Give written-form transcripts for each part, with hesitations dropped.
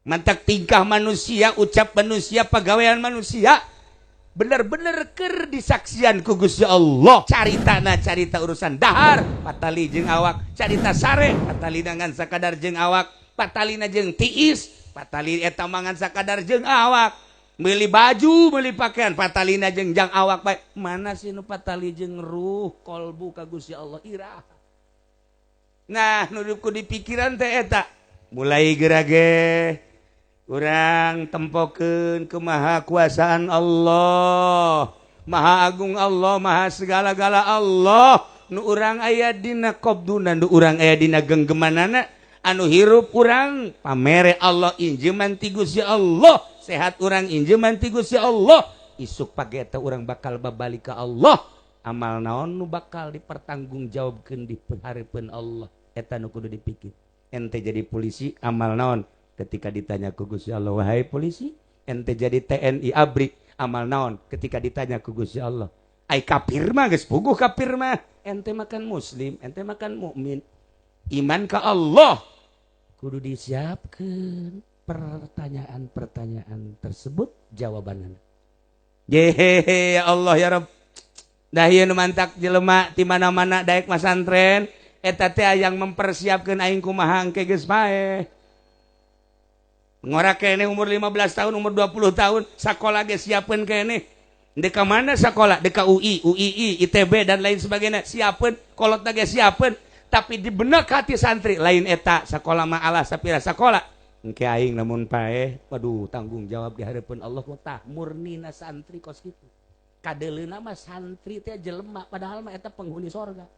Mantak tingkah manusia, ucap manusia, pagawean manusia bener-bener ker disaksian ku Gusti Allah. Caritana carita urusan dahar patali jeung awak, carita sare patali ngan sakadar jeung awak, patalina jeung tiis patali eta mangan sakadar jeung awak, meuli baju meuli pakaian patalina jeung jang awak bae. Mana sih nu patali jeung ruh kolbu ka Gusti Allah iraha? Nah, nu ku dipikiran teh eta. Mulai gerage urang tempokeun kemahakuasaan Allah, Maha Agung Allah, Maha segala-gala Allah, nu urang aya dina qabduna, nu urang aya dina genggemanana, anu hirup urang pamere Allah, injeman ti Gusti Allah, sehat urang injeman ti Gusti Allah, isuk pagi eta urang bakal babalik ka Allah. Amal naon nu bakal dipertanggungjawabkeun di hareupeun Allah, eta nu kudu dipikir. Ente jadi polisi, amal naon ketika ditanya ku Gusti Allah, wahai polisi? Ente jadi TNI ABRI, amal naon ketika ditanya ku Gusti Allah? Ai kafir mah geus puguh kafir mah. Ente makan muslim, ente makan mukmin, iman ka Allah, kudu disiapkan pertanyaan-pertanyaan tersebut jawabanana. Jehehe, ya Allah ya Rabb. Dah ieu nu mantak jelema di mana-mana daek masantren eta teh yang mempersiapkeun aing kumaha engke geus paeh. Ngora kene umur 15 tahun, umur 20 tahun, sakola ge siapkeun kene. Dek ka mana sekolah? Dek ka UI, UII, ITB dan lain sebagainya. Siapkeun, kolot ge siapkeun, tapi di benak hati santri lain eta sekolah mah Allah sapira sekolah. Engke aing lamun paeh, waduh, tanggung jawab di hadapan Allah tah murnina santri kos kitu. Kadeleuna mah santri teh jelema, padahal mah eta penghuni sorga.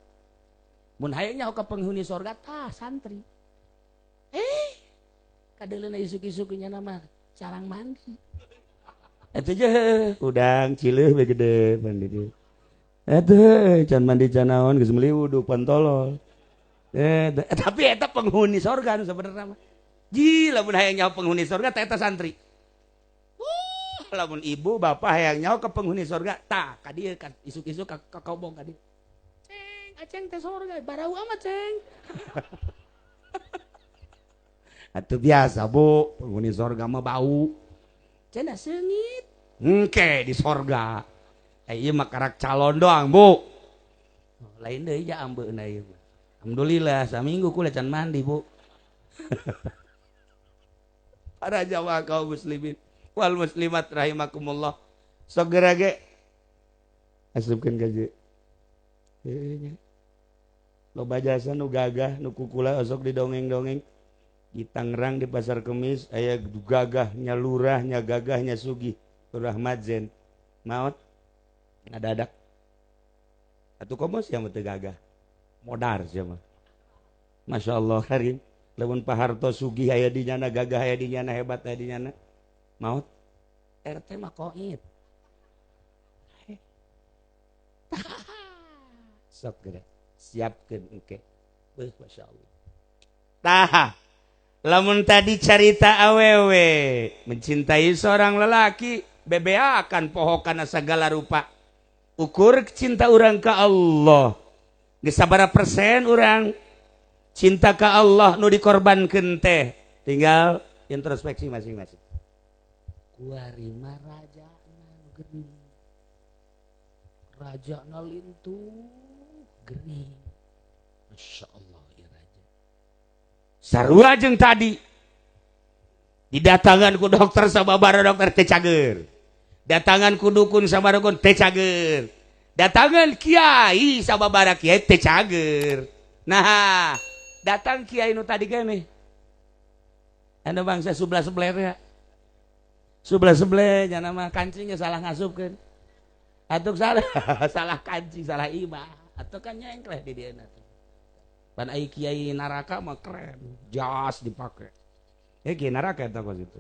Mun hayang nyaho ka penghuni sorga tah santri. Eh, kadeleuna isuk-isuk nya nama carang mandi. Eta je udang cileuh we gede mandi di. Eta can mandi can naon geus meuli wudu pantolol. Eh, tapi eta penghuni sorga nu sabenerna mah. Ji lamun hayang nyaho penghuni sorga tah eta santri. Lamun ibu bapak hayang nyaho ke penghuni sorga tah ka dieu ka isuk-isuk ka kobong ka dieu. Ceng, aceng teh sorga barau amat ceng. Atuh biasa bu, penghuni sorga mah bau. Cenah seungit. Engke di sorga. Eh, ieu mah karak calon doang bu. Lain deui ja ambeuna ieu mah. Alhamdulillah saminggu kula can mandi bu. Para jamaah kaum muslimin wal muslimat rahimakumullah. Sok geura ge asupkeun ka dieu. Loba jasa nu gagah nu kukula osok didongeng-dongeng. Di Tangerang di Pasar Kemis aya gagahnya lurahnya gagahnya sugih Lurah Madzen maot ngadadak atuh komo sia mah teu gagah modar sia mah. Masya Allah karim, lamun Pak Harto sugih aya di nyana, gagah aya di nyana, hebat aya di nyana, maot RT mah koit. Sok geura siapkeun engke. Beuh, Masya Allah. Tah lamun tadi carita awewe mencintai seorang lelaki BBA akan poho kana segala rupa, ukur cinta urang ke Allah geus sabaraha persen. Urang cinta ke Allah nu dikorbankeun teh tinggal introspeksi masing-masing. Kuari mah rajana nu gering, rajana lintuh gering, Masya Allah ya raja. Sarua jeung tadi didatangan ku dokter sababara dokter teu cager, datangan ku dukun sababara dukun teu cager, datangan kiai sababara kiai teu cager. Nah, datang kiai nu tadi kene anu bangsa sebelah sebelah sebelah sebelah nya mah kancingnya salah ngasupkeun atuh, salah salah kancing, salah imah atau kan nyengkleh di dieu. Pan ai kiai neraka mah keren, jas dipake. Eh, kiai neraka eta kos itu.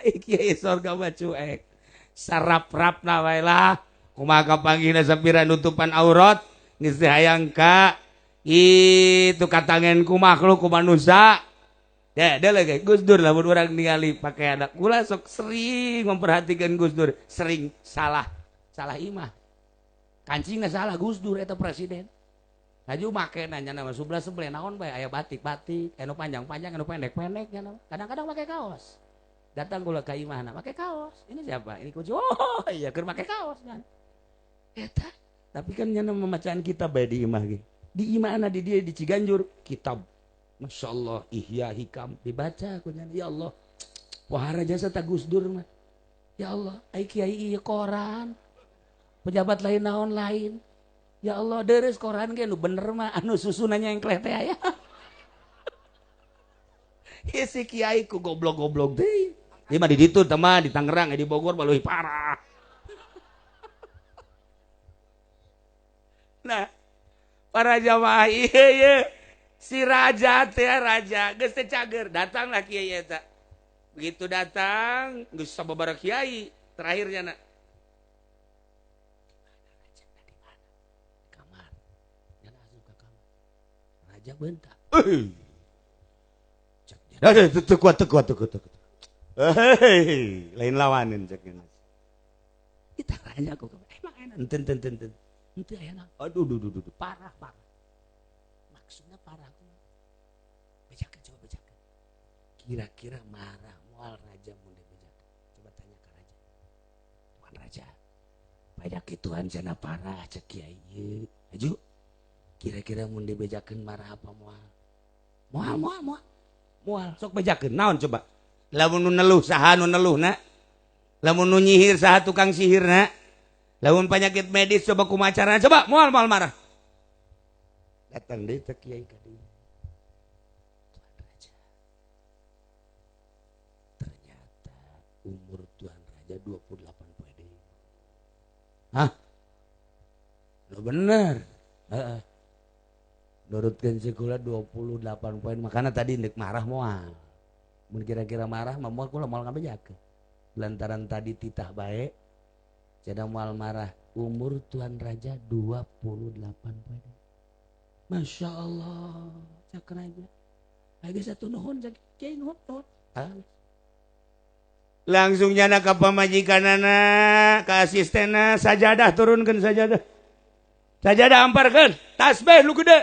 Ai kiai sorga mah cuek. Sarap-rapna wae lah. Kumaha kapanggihna sapira nutupan aurat geus teu hayang ka itu katangen ku makhluk ku manusia. Ya, dia lagi Gus Dur lamun urang ningali pakaian kula sok sering memperhatikan Gus Dur, sering salah salah imah. Kancingna salah Gus Dur eta presiden. Laju make nanya nama sebelah sebelah naon bae aya batik-batik, anu panjang-panjang, anu pendek-pendek nya. Kadang-kadang make kaos. Datang kula ka imahna make kaos. Ini siapa? Ini kunci. Oh, iya keur make kaos kan. Eta. Tapi kan nya memacaan kitab bae di imah ge. Di imahna di dia di Ciganjur kitab. Masya Allah, Ihya Hikam dibaca ku nya. Ya Allah. Wahara jasa ta Gus Dur mah. Ya Allah, ai kiai ieu koran. Pejabat lain naon lain. Ya Allah, deres koran ge nu bener mah anu susunannya yang kleh teh aya. Ieu si kiai ku goblok-goblok deui. Ieu mah di ditu teh mah di Tangerang, di Bogor mah leuwih parah. Nah, para jamaah ieu ieu si raja teh raja geus teh cager, datanglah kiai eta. Begitu datang geus sababaraha kiai, terakhirnya na. Raja di mana? Di kamar. Nyana asup ka kamar. Raja bentak. Euy. Cek dia. Teu kuat teu kuat teu kuat. Hei, lain lawanin cek nya. Kita raja ku emang enak enten enten enten. Henteu aya naon. Aduh duh duh duh parah parah. Maksudnya parah kumaha? Bejakeun coba bejakeun. Kira-kira marah moal raja mun dibejakeun. Coba tanya ke raja. Tuan raja, banyak kituan cenah parah cek kiai ieu. Aju. Kira-kira mun dibejakeun marah apa moal? Moal moal moal. Moal sok bejakeun naon coba? Lamun nu neluh saha nu neluhna? Lamun nu nyihir saha tukang sihirna? Lamun penyakit medis coba kumaha carana? Coba moal moal marah. Datang deui teh kiai ka dieu. Tuan Raja. Ternyata umur Tuan Raja 28 poe deui. Hah? Lo bener. Heeh. Nurutkeun sekolah 28 poin makana tadi ndek marah moal. Mun kira-kira marah mah moal kula moal ngabejakeun. Lantaran tadi titah bae cenah moal marah. Umur Tuan Raja 28 poe. Masya Allah, cak raja. Lagi satu nuhun cak kiai nuhun nuhun. Langsung nyana ka pamajikanana, ka asistenna, sajadah turunkeun sajadah. Sajadah amparkeun, tasbih nu gede.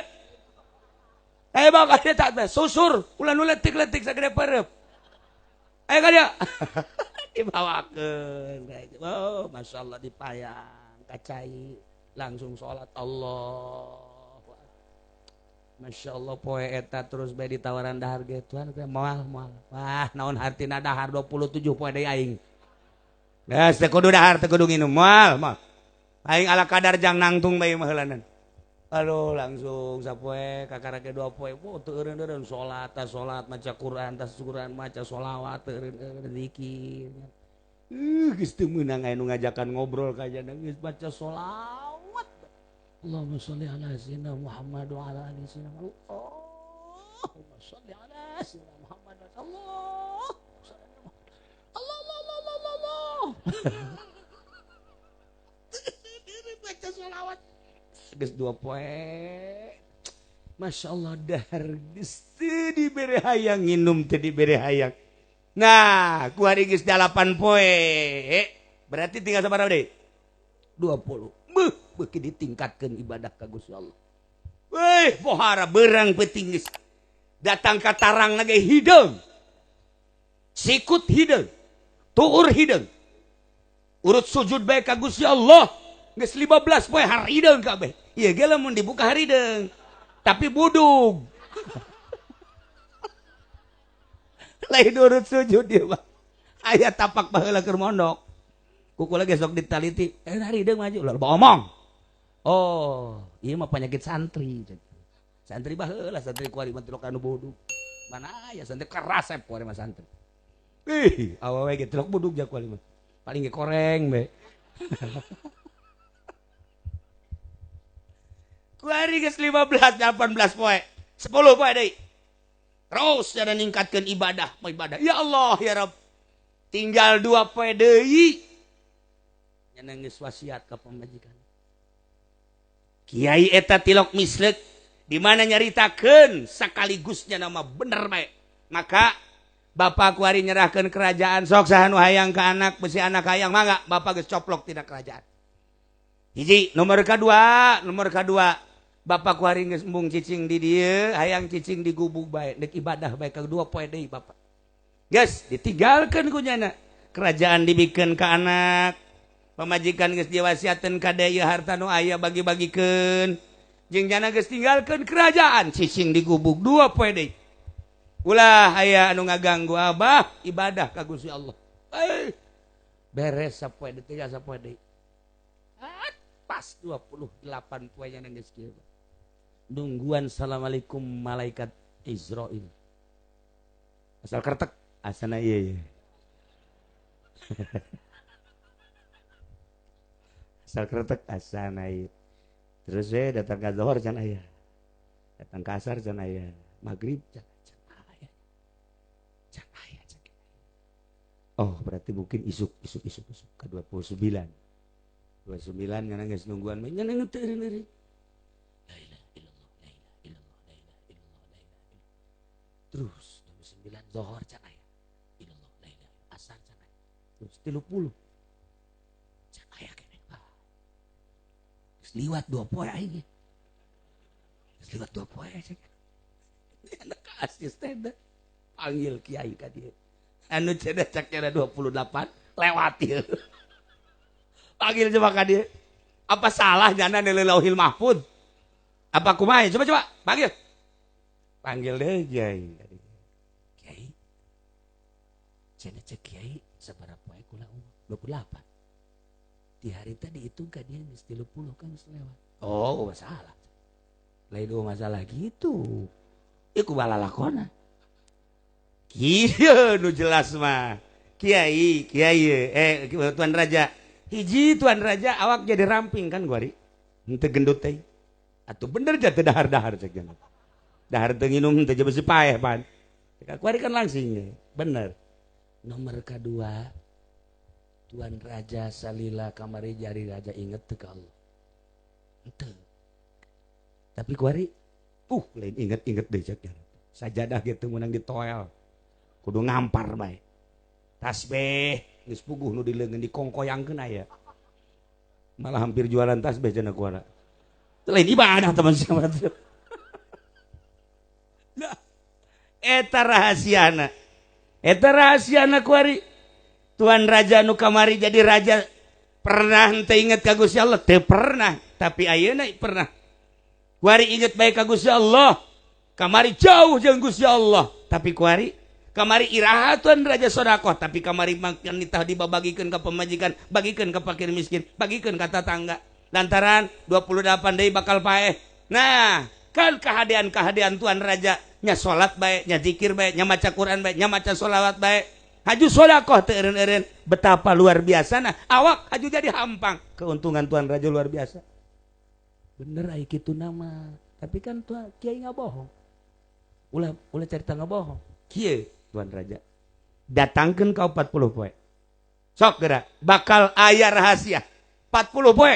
Eh bakal dia tak susur, ulah nu letik-letik sagede pareup. Ayo ka dia. Dibawakeun. Oh, Masya Allah dipayang, kacai, langsung sholat Allah. Masya Allah poe eta terus bae ditawaran dahar ge tuan moal moal. Wah, naon hartina dahar 27 poe deui aing. Geus teu kudu dahar teu kudu nginum moal moal. Aing ala kadar jang nangtung bae mah heulanan. Aduh langsung sapoe kakarake 2 poe. Oh teu eureun-eureun salat tas salat maca Quran tas Quran maca sholawat teu eureun-eureun zikir. Geus teu meunang aya nu ngajakan ngobrol ka jana geus baca sholawat. Allahumma sholli ala sayyidina Muhammad wa ala ali sayyidina Muhammad. Allahumma sholli ala sayyidina Muhammad. Allah. Allah Allah Allah Allah Allah. Baca sholawat. Geus 2 poe. Masya Allah dahar geus teu dibere hayang nginum teu dibere hayang. Nah, ku hari geus 8 poe. Berarti tinggal sabaraha deui? 20. Beuh, beuki ditingkatkeun ibadah ka Gusti Allah. Weh, pohara berang peuting geus. Datang ka tarang ge hideung. Sikut hideung. Tuur hideung. Urut sujud bae ka Gusti Allah. Geus 15 poe harideung kabeh. Ieu ge lamun dibuka harideung. Tapi budug. Lain urut sujud ieu mah. Aya tapak baheula keur mondok. Kuku lagi sok ditaliti, harideung maju lah omong. Oh, ieu mah penyakit santri. Santri baheula santri kuari mah tilok anu budug. Mana aya santri keras kuari mah santri. Ih, awewe ge tilok budug ja kuari mah. Paling ge koreng be. Kuari geus 15 18 poe. 10 poe deui. Terus cara ningkatkeun ibadah, ibadah. Ya Allah ya Rabb. Tinggal 2 poe deui. Nya geus wasiat ka pamajikan. Kiai eta tilok mislek di mana nyaritakeun sakaligusnya nama bener bae. Maka bapak kuari nyerahkeun kerajaan sok saha nu hayang ka anak besi anak hayang mangga bapak geus coplok tina kerajaan. Hiji nomor kadua, nomor kadua. Bapak kuari geus embung cicing di dieu, hayang cicing di gubuk bae, dek ibadah bae ka 2 poe deui bapak. Geus ditinggalkeun ku nyana. Kerajaan dibikeun ka anak. Pamajikan geus diwasiatkeun ka deui, harta nu aya bagi-bagikeun. Jeung nyana geus tinggalkeun kerajaan, cicing di gubuk 2 poe deui. Ulah aya anu ngaganggu, Abah ibadah ka Gusti Allah. Eh, beres sapoe deui, tiga sapoe deui. Ah, pas 28 poe nya geus kieu. Nungguan assalamualaikum malaikat Izrail. Asal kertek asana, iya. Asal kertek asana iya. Terus we datang ke zuhur can aya. Datang ke asar can aya. Maghrib can can aya. Can aya can. Oh, berarti mungkin isuk isuk isuk isuk ke 29. 29 nyana geus nungguan mah nyana ngeuteun. La ilaha illallah, la ilaha illallah, la ilaha illallah, la ilaha illallah. Terus 29 zuhur can aya. Illallah, la ilaha, asar can aya. Terus 30 can aya keneh. Ah. Geus liwat 2 poe aing. Geus liwat 2 poe cek. Anak asisten panggil kiai ka dieu. Anu cenah cak 28 lewat ieu. Panggil coba ka dieu. Apa salah jana nilai Lauhil Mahfud? Apa kumaha? Coba coba panggil. Panggil deh kiai. Kiai. Cenah cek kiai sabaraha poe kula umur? 28. Di hari tadi dihitung ka dia geus 30 kan geus lewat. Oh, masalah. Lain oh masalah gitu. Iku balalakona. Kieu nu jelas mah. Kiai, kiai, eh Tuan Raja. Hiji Tuan Raja, awak jadi ramping kan kuari. Henteu gendut teh. Atuh bener jatuh dahar-dahar cek jana. Dahar teu nginum teh besi paeh pan. Kuari kan langsing bener. Nomor kedua, Tuan Raja salila kamari jari raja inget teu ka Allah? Henteu. Tapi kuari lain inget-inget deh cek jana. Sajadah gitu menang ditoel. Kudu ngampar bae. Tasbih geus puguh nu dileungeun dikongkoyangkeun aya. Malah hampir jualan tasbih cenah kuara. Lain ibadah teman siapa. Nah, eta rahasiana. Eta rahasiana kuari. Tuan Raja nu kamari jadi raja pernah henteu inget ka Gusti Allah? Teu pernah, tapi ayeuna pernah. Kuari inget bae ka Gusti Allah. Kamari jauh jeung Gusti Allah, tapi kuari kamari iraha Tuan Raja sodakoh? Tapi kamari makan nitah dibabagikeun ka pemajikan, bagikeun ka fakir miskin, bagikeun ka tetangga. Lantaran 28 deui bakal paeh. Nah, kan kehadean-kehadean Tuan Raja nya salat bae, nya zikir bae, nya maca Quran bae, nya maca sholawat bae. Haju sodakoh teu eureun-eureun, betapa luar biasa. Nah, awak haju jadi hampang. Keuntungan Tuan Raja luar biasa. Bener ai kitu nama. Tapi kan tuan kiai nggak bohong. Ulah ulah cerita nggak bohong. Kieu Tuan Raja. Datangkeun ka 40 poe. Sok geura, bakal aya rahasia. 40 poe.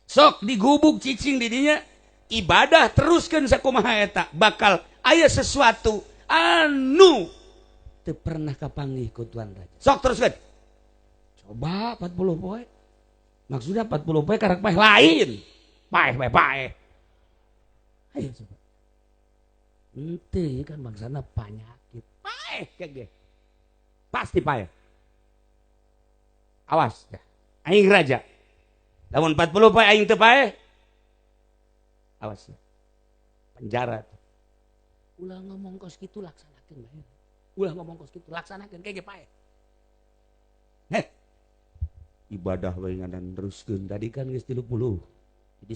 Sok digubuk cicing di dinya, ibadah teruskeun sakumaha eta, bakal aya sesuatu anu teu pernah kapanggih ku Tuan Raja. Sok teruskeun. Coba 40 poe. Maksudnya 40 poe karak paeh lain. Paeh paeh paeh. Ayo coba. Ente kan bangsana penyakit. Paeh kayak pasti paeh. Awas ya. Aing raja. Lamun 40 poe aing teu paeh. Awas ya. Penjara. Ulah ngomong kos kitu, laksanakeun bae. Ulah ngomong kos kitu, laksanakeun kayak paeh. Heh. Ibadah we ngadan teruskeun, tadi kan geus 30. Jadi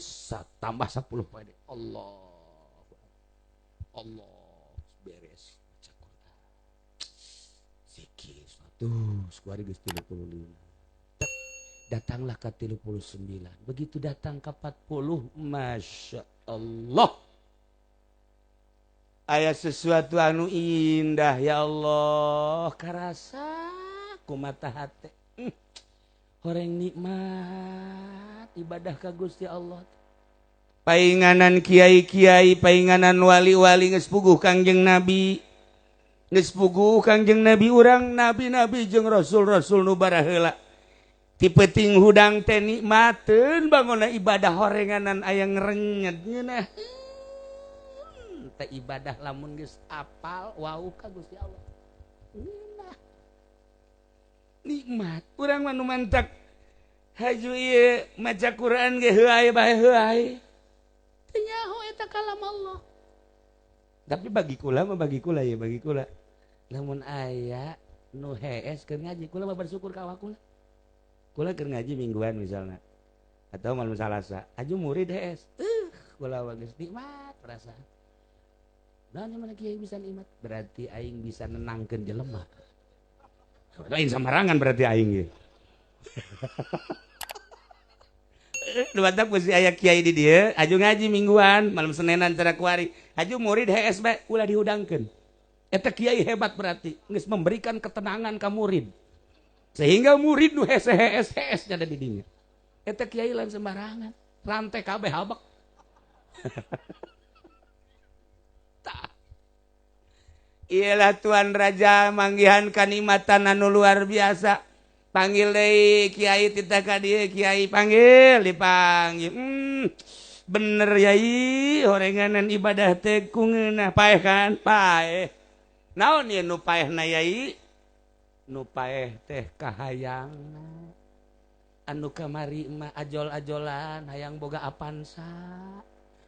tambah 10 poe. Allah. Allah beres baca Quran. Zikir terus kuari geus 35. Datanglah ke 39. Begitu datang ke 40, Masya Allah. Aya sesuatu anu indah, ya Allah. Karasa ku mata hati. Horeng nikmat ibadah ka Gusti Allah. Painganan kiai-kiai, painganan wali-wali geus puguh Kangjeng Nabi. Geus puguh Kangjeng Nabi urang, nabi-nabi jeung rasul-rasul nu baraheula. Ti peuting hudang teh nikmateun bangunna ibadah horenganan aya ngrenyet ngeunah. Teh ibadah lamun geus apal wau ka Gusti Allah. Ngeunah. Nikmat. Urang mah nu mantak haju ieu maca Quran ge heuay bae heuay. Teu nyaho eta kalam Allah. Tapi bagi kula mah bagi kula ya bagi kula. Lamun aya nu hees keur ngaji kula mah bersyukur ka awak kula. Kula keur ngaji mingguan misalnya atau malam Salasa, aju murid hees. Kula mah geus nikmat perasaan. Nah, mana kiai bisa nikmat? Berarti aing bisa nenangkeun jelema. Lain samarangan berarti aing ge. Nu batak mesti aya kiai di dieu, aju ngaji mingguan, malam Senenan cara kuari. Aju murid hees bae ulah dihudangkeun. Eta kiai hebat berarti geus memberikan ketenangan ka murid. Sehingga murid nu hese hees hees ada di dinya. Eta kiai lain sembarangan, rantai kabeh habak. Iyalah Tuan Raja manggihan kanikmatan anu luar biasa. Panggil deui kiai titah ka dieu kiai panggil dipanggil. Bener yai horenganan ibadah teh ku ngeunah paeh kan? Paeh. Naon ieu nu paehna yai? Nu paeh teh kahayangna. Anu kamari mah ajol-ajolan hayang boga Avanza.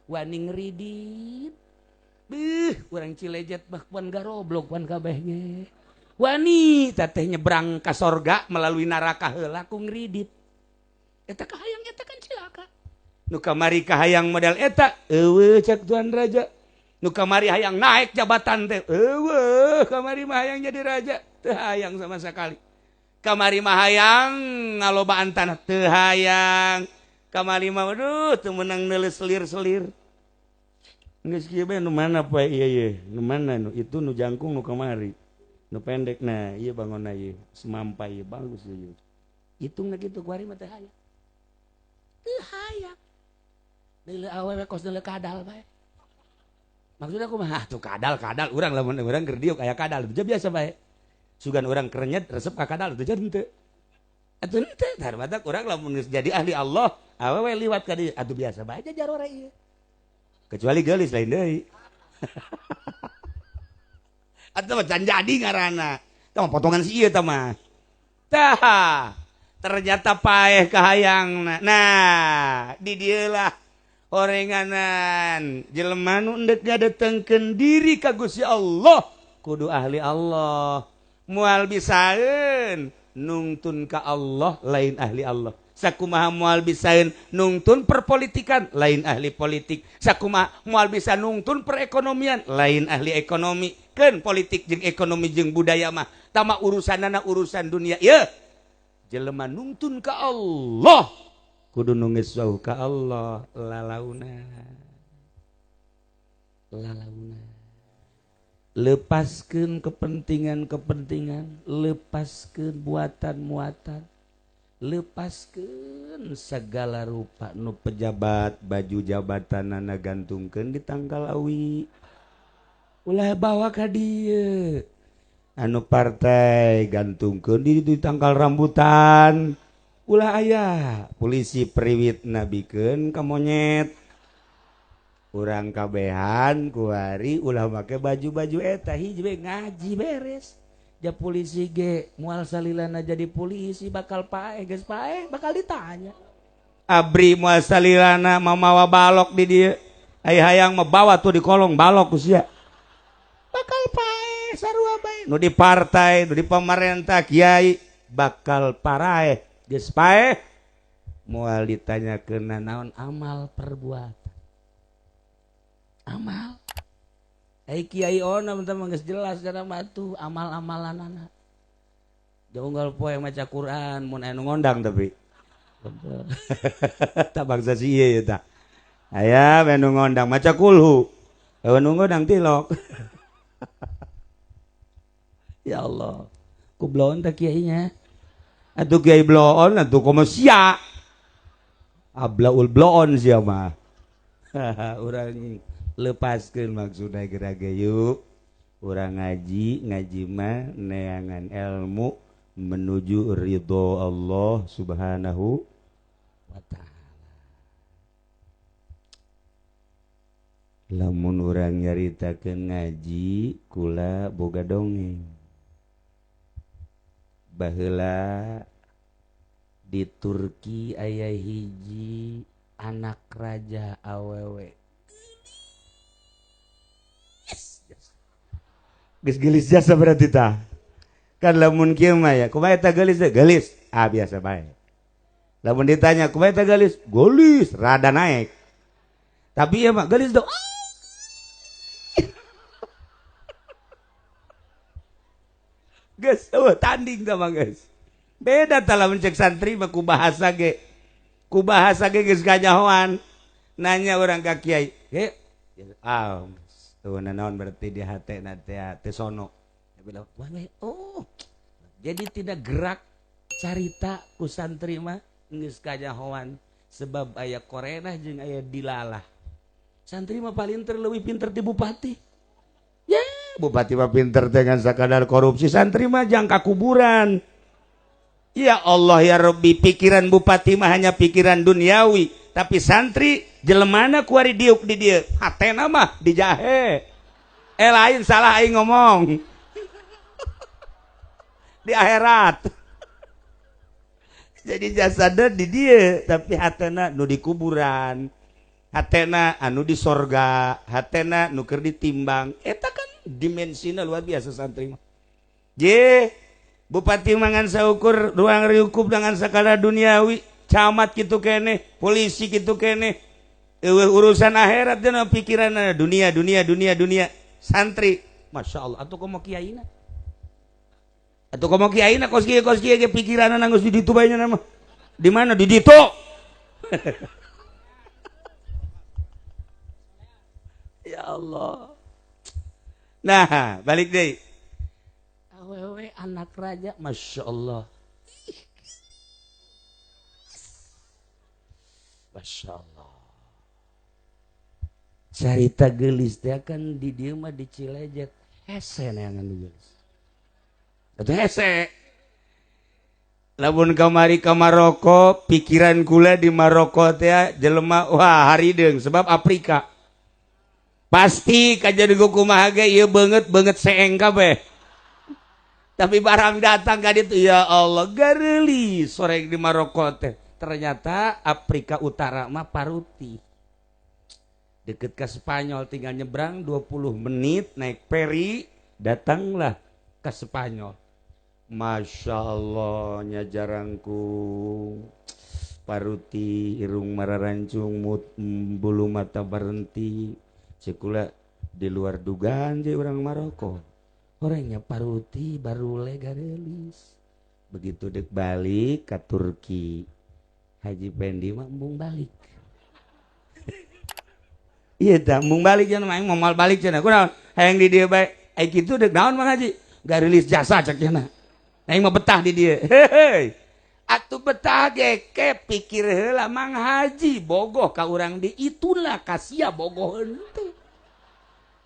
Wani ngridit. Beuh, urang Cilejet mah pan garoblok pan kabeh ge. Wani teteh nyebrang ka sorga melalui neraka heula ku ngridit. Eta kahayang eta kan cilaka. Nu kamari kahayang model eta eueuh cek Tuan Raja. Nu kamari hayang naik jabatan teh eueuh kamari mah hayang jadi raja teu hayang sama sekali. Kamari mah hayang ngalobaan tanah teu hayang. Kamari mah aduh teu meunang neuleus selir-selir. Geus kieu bae nu mana poe ieu ye, nu mana nu itu nu jangkung nu kamari. Nu pendek nah ieu bangonna ieu, semampai ieu bagus ieu. Hitungna kitu kuari mah teu hayang. Teu hayang. Deuleu awewe kos deuleu kadal bae. Maksudnya aku mah tuh kadal-kadal urang lamun urang keur diuk aya kadal teu biasa bae. Sugan urang kerenyet resep ka kadal teu jadi henteu. Atuh henteu tar batak urang lamun geus jadi ahli Allah, awewe liwat ka dieu atuh biasa bae jarore ieu. Kecuali geulis lain deui. Atuh mah can jadi ngaranna. Tah mah potongan si ieu tah mah. Tah, ternyata paeh kahayangna. Nah, di dieu lah orenganan jelema nu endek ngadetengkeun diri ka Gusti Allah kudu ahli Allah. Moal bisaeun nungtun ka Allah lain ahli Allah. Sakumaha moal bisaeun nungtun perpolitikan lain ahli politik. Sakumaha moal bisa nungtun perekonomian lain ahli ekonomi. Keun politik jeung ekonomi jeung budaya mah tama urusanana urusan dunia. Yeuh jelema nungtun ka Allah kudu nu geus wau ka Allah lalauna. Lalauna. Lepaskeun kepentingan-kepentingan, lepaskeun buatan-muatan, lepaskeun segala rupa nu pejabat baju jabatanana gantungkeun di tangkal awi. Ulah bawa ka dieu. Anu partai gantungkeun di tangkal rambutan. Ulah aya polisi priwit nabikeun ka monyet. Urang kabehan kuari ulah make baju-baju eta hiji we ngaji beres. Ja polisi ge moal salilana jadi polisi bakal paeh geus paeh bakal ditanya. Abri moal salilana mamawa balok di dieu. Ai hayang mah bawa tuh di kolong balok ku sia. Bakal paeh sarua bae. Nu di partai, nu di pemerintah kiai bakal paraeh geus paeh moal ditanyakeun naon amal perbuatan. Amal. Ai kiai ona mah geus jelas kana batu amal-amalanana. Jauh poe maca Quran mun aya nu ngondang tapi. Tak bangsa si ieu ya tah. Aya we nu ngondang maca kulhu. Eueuh nu ngondang tilok. Ya Allah. Ku bloon teh kiainya. Atuh kiai bloon atuh komo sia. Ablaul bloon sia mah. Urang lepaskeun maksudna geura ge yuk. Urang ngaji, ngaji mah neangan ilmu Menuju ridho Allah Subhanahu wa ta'ala. Lamun urang nyaritakeun ngaji kula boga dongeng. Baheula di Turki aya hiji anak raja awewe. Geus geulis jasa berarti tah. Kan lamun kieu mah ya, kumaha eta geulis teh? Geulis. Ah biasa bae. Lamun ditanya kumaha eta geulis? Geulis, rada naik. Tapi ya mah geulis dong. Geus eueuh tanding tah mah geus. Beda tah lamun cek santri mah ku bahasa ge. Ku bahasa ge geus kanyahoan. Nanya urang ka kiai, "Ge, ah, tuh naon berarti di hatena teh teh sono." Dia bilang, "Wah, oh." Jadi tidak gerak carita ku santri mah geus kanyahoan sebab aya korenah jeung aya dilalah. Santri mah paling leuwih pinter ti bupati. Ya, bupati mah pinter dengan sakadar korupsi, santri mah jangka kuburan. Ya Allah ya Rabbi, pikiran bupati mah hanya pikiran duniawi, tapi santri jelemana kuari diuk di dieu, hatena mah dijahe. Lain salah aing ngomong. Di akhirat. Jadi jasada di dieu, tapi hatena nu di kuburan. Hatena anu di sorga, hatena nu keur ditimbang. Eta kan dimensina luar biasa santri mah. Je, bupati mangan saukur ruang riukup dengan sakala duniawi, camat kitu keneh, polisi kitu keneh. Eueuh urusan akhirat dina pikiranna dunia dunia dunia dunia. Santri, Masya Allah, atuh komo kiaina. Atuh komo kiaina kos kieu ge pikiranna geus di ditu bae nya mah. Di mana di ditu? Ya Allah. Nah, balik deh. Awewe anak raja, Masya Allah. Masya Allah. Carita geulis teh kan di dieu mah di Cilejet. Hese neangan nu geulis. Atuh hese. Lamun kamari ka Maroko, pikiran kula di Maroko teh jelema wah harideung sebab Afrika. Pasti kajian kumaha ge ieu beungeut beungeut seeng kabeh. Tapi barang datang ka ditu ya Allah gareuli sore di Maroko teh. Ternyata Afrika Utara mah paruti. Deket ke Spanyol tinggal nyebrang 20 menit naik peri datanglah ke Spanyol. Masya Allah nya jarangku paruti irung mararancung bulu mata berhenti. Cekula di luar dugaan je orang Maroko. Orangnya paruti baru legarelis. Begitu dek balik ke Turki. Haji Pendi mah embung balik. Iya tah embung balik cenah mah moal balik cenah. Kunaon? Hayang di dieu bae. Ai kitu dek naon Mang Haji? Garelis jasa cek cenah. Aing mah betah di dieu. Heuheuy. Atuh betah ge ke pikir heula Mang Haji bogoh ka urang di itulah kasia bogoh henteu.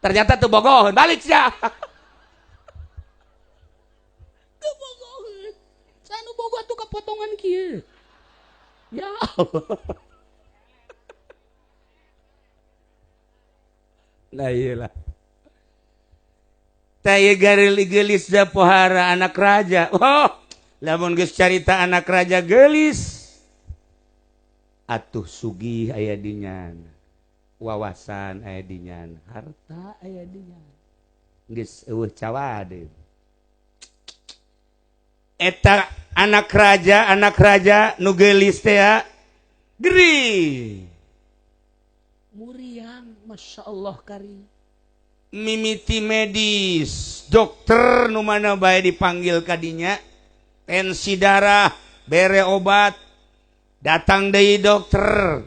Ternyata tuh bogoh balik sia. Teu bogoh. Sanu bogoh tuh kepotongan kieu. Ya Allah. Nah iyalah. Tah garelis da pohara anak raja. Oh, lamun geus carita anak raja geulis atuh sugih aya dinya, wawasan aya dinya, harta aya dinya, geus eueuh cawade. Eta anak raja nu geulis teh geri muriang, Masya Allah kari mimiti medis dokter nu mana bae dipanggil kadinya, tensi darah bere obat, datang deui dokter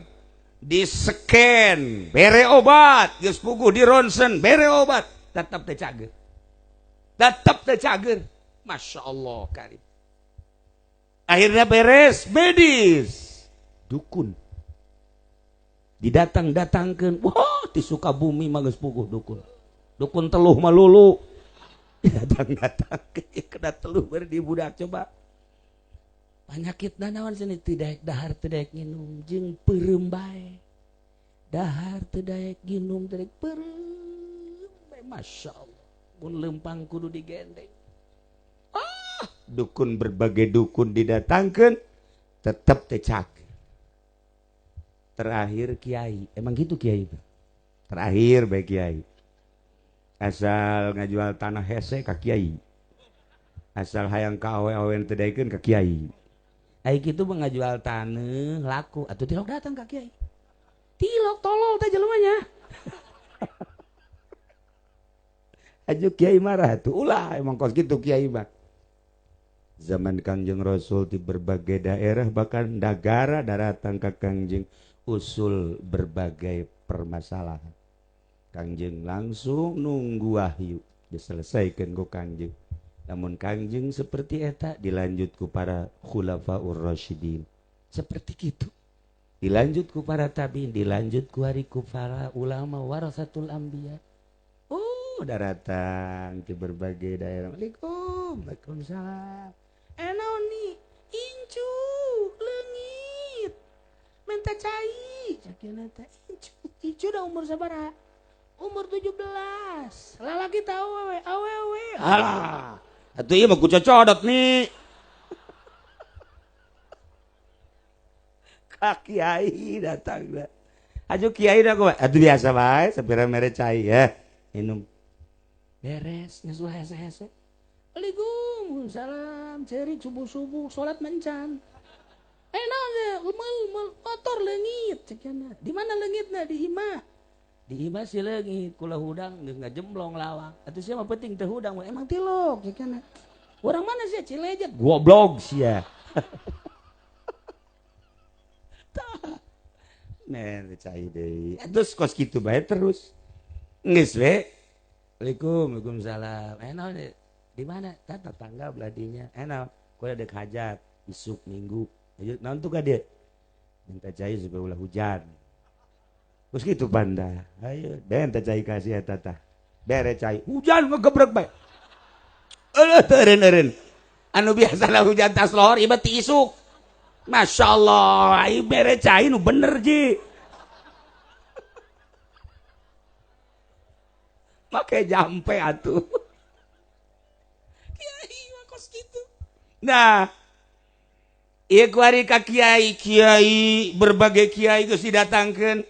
di scan bere obat, geus puguh di ronsen bere obat, tetap teu cager, tetap teu cager. Masya Allah kari akhirnya beres medis dukun didatang-datangkeun, wah di Sukabumi mah geus puguh dukun, dukun teluh malulu. Datang-datang kena teluh di budak coba. Penyakit naon sini tidak dahar tidak nginum jeung peureum bae. Dahar teu daek nginum teu daek peureum bae, Masya Allah. Mun lempang kudu digendeng. Ah, dukun berbagai dukun didatangkeun tetep teu cakeur. Terakhir kiai, emang gitu kiai itu. Terakhir bae kiai. Asal ngajual tanah hese ka kiai. Asal hayang ka awe-awe teu daekeun ka kiai. Ai kitu mah ngajual tanah laku atuh tilok datang ka kiai. Tilok tolol teh jelemanya. Aju kiai marah tuh ulah emang kos kitu kiai mah. Zaman Kangjeng Rasul di berbagai daerah bahkan nagara daratang ka Kangjeng usul berbagai permasalahan. Kangjeng langsung nunggu wahyu diselesaikan ku Kangjeng. Namun Kangjeng seperti eta dilanjut ku para khulafaur rasyidin. Seperti gitu. Dilanjut ku para tabiin, dilanjut ku hari ku para ulama warasatul anbiya. Oh, daratang ke berbagai daerah. Waalaikum, waalaikumsalam. Naon nih? Incu, leungit. Minta cai. Cakina teh incu. Incu udah umur sabaraha? Umur 17. Lalaki tahu awewe, awewe. Alah. Atuh ieu mah ku cocodot nih. Ka kiai datang dah. Aju kiai dah kumaha? Atuh biasa bae, sapira mere cai ya. Minum. Beres, geus ulah hese-hese. Waalaikumsalam, salam, ceri subuh-subuh salat mencan. Naon teh? Meul motor leungit cekna. Di mana leungitna? Di imah. Di imah si leungit kula hudang geus ngajemblong lawang. Atuh sia mah penting teu hudang, emang tilok cekna. Urang mana sia Cilejet? Goblok sia. Tah. Men cai deui. Terus kos kitu bae terus. Geus we. Waalaikum, waalaikumsalam. Naon di mana? Tah tetangga beladinya. Naon? Kula dek hajat isuk minggu. Ayo naon tuh ka dieu? Minta cai supaya ulah hujan. Terus gitu banda. Ayo, ben teh cai kasih eta tah. Bere cai, hujan ngegebrek bae. Eueuh teu eureun-eureun. Anu biasana hujan tas lohor ieu mah ti isuk. Masya Allah, ayo bere cai nu bener ji. Make jampe atuh. Kiai mah kos kitu. Nah, ieu kuari ka kiai, kiai berbagai kiai geus didatangkeun.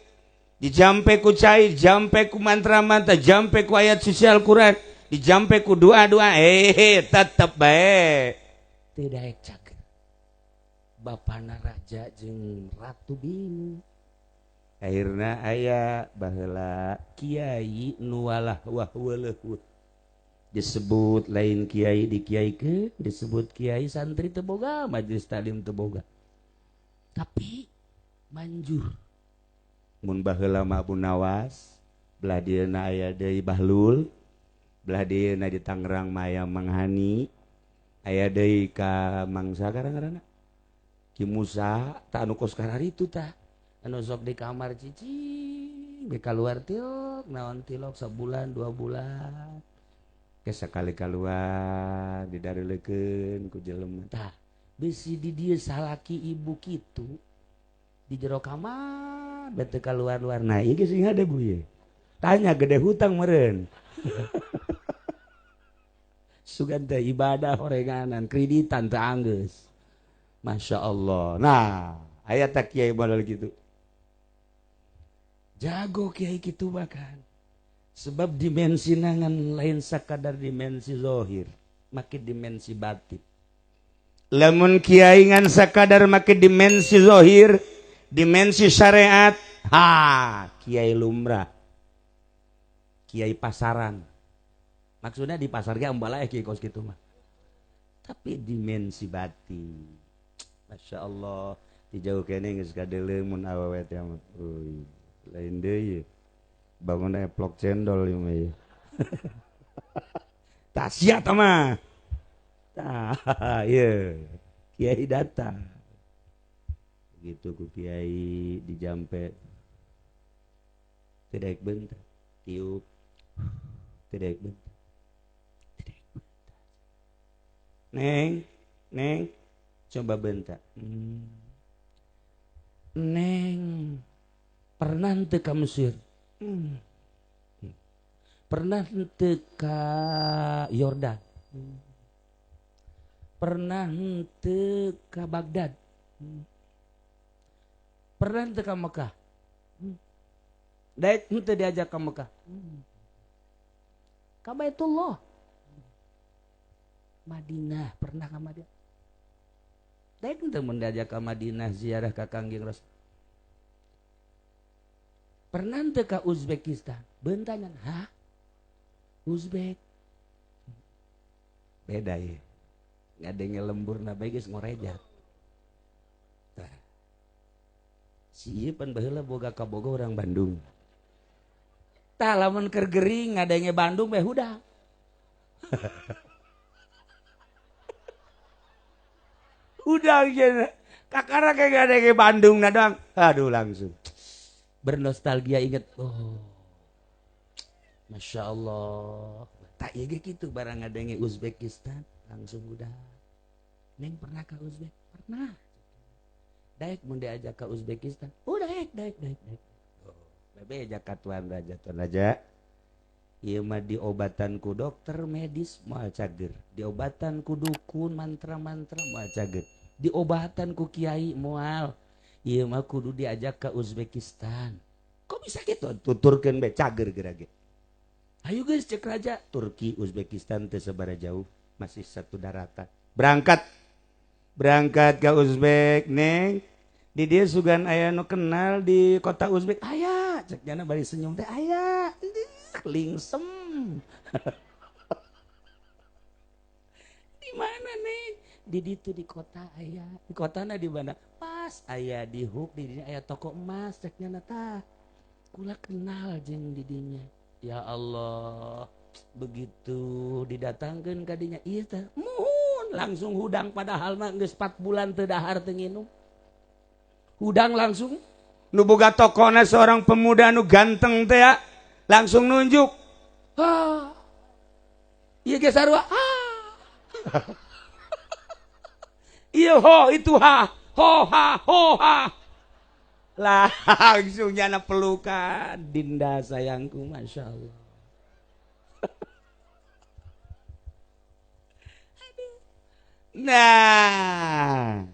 Dijampe ku cai, jampe ku mantra-mantra, jampe ku ayat suci Al-Quran, dijampe ku doa-doa, tetep bae. Teu daek caket. Bapana raja jeung ratu bingung. Akhirna aya baheula kiai nu walah wah weuleuh. Disebut lain kiai dikiaikeun, disebut kiai santri teu boga, majelis taklim teu boga. Tapi manjur. Mun baheula mah Abu Nawas, belah dieuna aya deui Bahlul, belah dieuna di Tangerang mah aya Mang Hani, aya deui ka Mangsa ngaranna Ki Musa, tah anu kos kararitu tah. Anu sok di kamar cicing, be kaluar tilok, naon tilok sabulan, 2 bulan. Ke sakali kaluar didareulekeun ku jelema. Tah, bisi di dieu salaki ibu kitu di jero kamar bete keluar-luar. Nah, ieu geus ada bu ye. Tanya gede hutang meureun. Sugan teh ibadah horenganan, kreditan teu anggeus. Masya Allah. Nah, aya teh kiai model kitu. Jago kiai kitu bahkan. Sebab dimensi nangan lain sakadar dimensi zahir, make dimensi batin. Lamun kiai ngan sakadar make dimensi zahir, dimensi syariat, ha, kiai lumrah. Kiai pasaran. Maksudnya di pasar ge ambala kiai kos kitu mah. Tapi dimensi batin. Masya Allah, di jauh kene geus kadeuleung mun awewe teh mah. Euy, lain deui. Bangun eplok cendol ieu mah. Tah sia tah mah. Tah, ieu. Kiai datang. Gitu ku kiai dijampe. Tidak bentar, tiup. Tidak bentar. Tidak. Neng, neng, coba bentak. Neng, pernah henteu ka Mesir? Pernah henteu ka Yordan? Pernah henteu ka Baghdad? Pernah henteu ka Mekah? Daek henteu diajak ka Mekah? Ka Baitullah. Madinah, pernah ka Madinah? Daek henteu mun diajak ka Madinah ziarah ka Kangjeng Rasul. Pernah henteu ka Uzbekistan? Beuntangan, hah? Uzbek. Beda ya. Ngadenge lemburna bae geus ngorejat. Tah. Si ieu pan baheula boga kaboga orang Bandung. Tah lamun keur gering ngadenge Bandung bae hudang. Hudang cenah. Kakara kayak ngadenge Bandung na doang. Aduh langsung. Bernostalgia inget. Oh. Masya Allah. Tak iya gitu barang ngadenge Uzbekistan langsung udah. Neng pernah ke Uzbek? Pernah. Daek mun diajak ke Uzbekistan. Oh daek daek daek daek. Oh, bebe ajak ka tuan raja, tuan raja. Ieu mah diobatan ku dokter medis moal cager. Diobatan ku dukun mantra-mantra moal cager. Diobatan ku kiai moal. Ieu mah kudu diajak ke Uzbekistan. Kok bisa gitu? Tuturkeun bae cager geura ge. Ayo guys cek raja, Turki Uzbekistan teu sabaraha jauh, masih satu daratan. Berangkat. Berangkat ke Uzbek, neng. Di dia sugan aya nu kenal di kota Uzbek. Aya, cek jana bari senyum teh aya. Lingsem. Di mana nih? Di ditu di kota aya. Di kotana di mana? Pas aya di huk di dinya aya toko emas cek nyana tah. Kula kenal jeung di dinya. Ya Allah, begitu didatangkeun ka dinya ieu teh muhun langsung hudang padahal mah geus 4 bulan teu dahar teu nginum. Hudang langsung nu boga tokona seorang pemuda nu ganteng teh ya, langsung nunjuk. Ah. Ieu ge sarua. Ah. Ieu ho itu ha, ho ha ho ha. Langsung nyana pelukan Dinda sayangku, Masya Allah. Nah,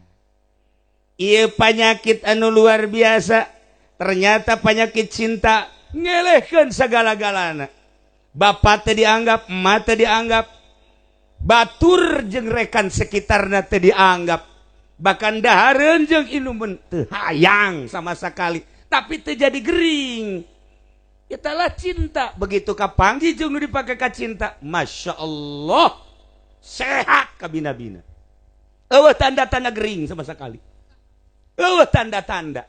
iya penyakit anu luar biasa. Ternyata penyakit cinta ngelehkeun segala-galana. Bapak teh dianggap, emak teh dianggap, batur jeung rekan sekitarna teh dianggap. Bahkan dahareun jeung inuman teu hayang sama sekali, tapi teu jadi gering. Italah cinta, begitu kapanggih jeung nu dipake ka cinta, Masya Allah, sehat kabina-bina. Eueuh tanda-tanda gering sama sekali. Eueuh tanda-tanda.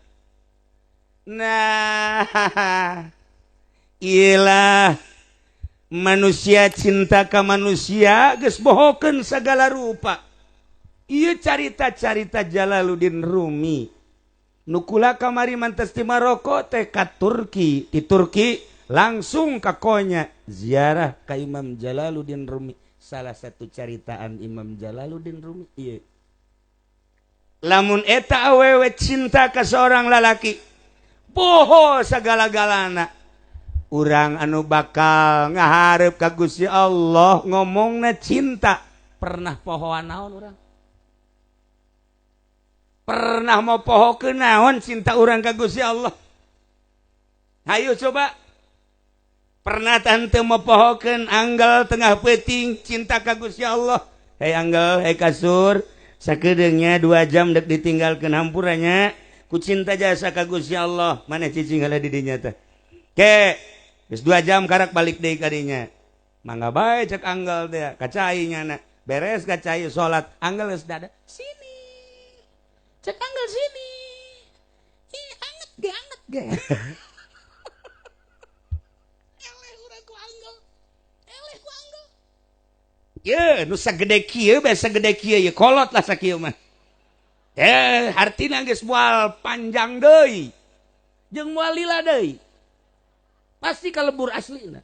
Nah, ilah manusia cinta ka manusia geus bohokeun sagala rupa. Ieu carita-carita Jalaluddin Rumi. Nu kula kamari mantes ti Maroko teh ka Turki, di Turki langsung ka Konya ziarah ka Imam Jalaluddin Rumi. Salah satu caritaan Imam Jalaluddin Rumi ieu. Lamun eta awewe cinta ka seorang lalaki, poho sagala-galana. Urang anu bakal ngahareup ka Gusti Allah ngomongna cinta, pernah pohoan naon urang? Pernah mau poho ke naon cinta urang ka Gusti Allah? Hayu coba. Pernah tante mau pohokeun anggal tengah peuting cinta ka Gusti Allah? Hei anggal, hei kasur, sakedeungnya 2 jam dek ditinggalkeun hampurannya ku cinta jasa ka Gusti Allah. Mana cicing heula di dinya teh? Ke, geus 2 jam karak balik deui ka dinya. Mangga bae cek anggal teh, ka cai nyana. Beres ka cai salat, anggal geus dada. Sini. Cek anggal sini. Ih, anget ge, anget ge. Eleh urang ku anggal. Eleh ku anggal. Ye, nu sagede kieu bae sagede kieu ye kolot lah sakieu mah. Hartina geus moal panjang deui. Jeung moal lila deui. Pasti kalebur aslina.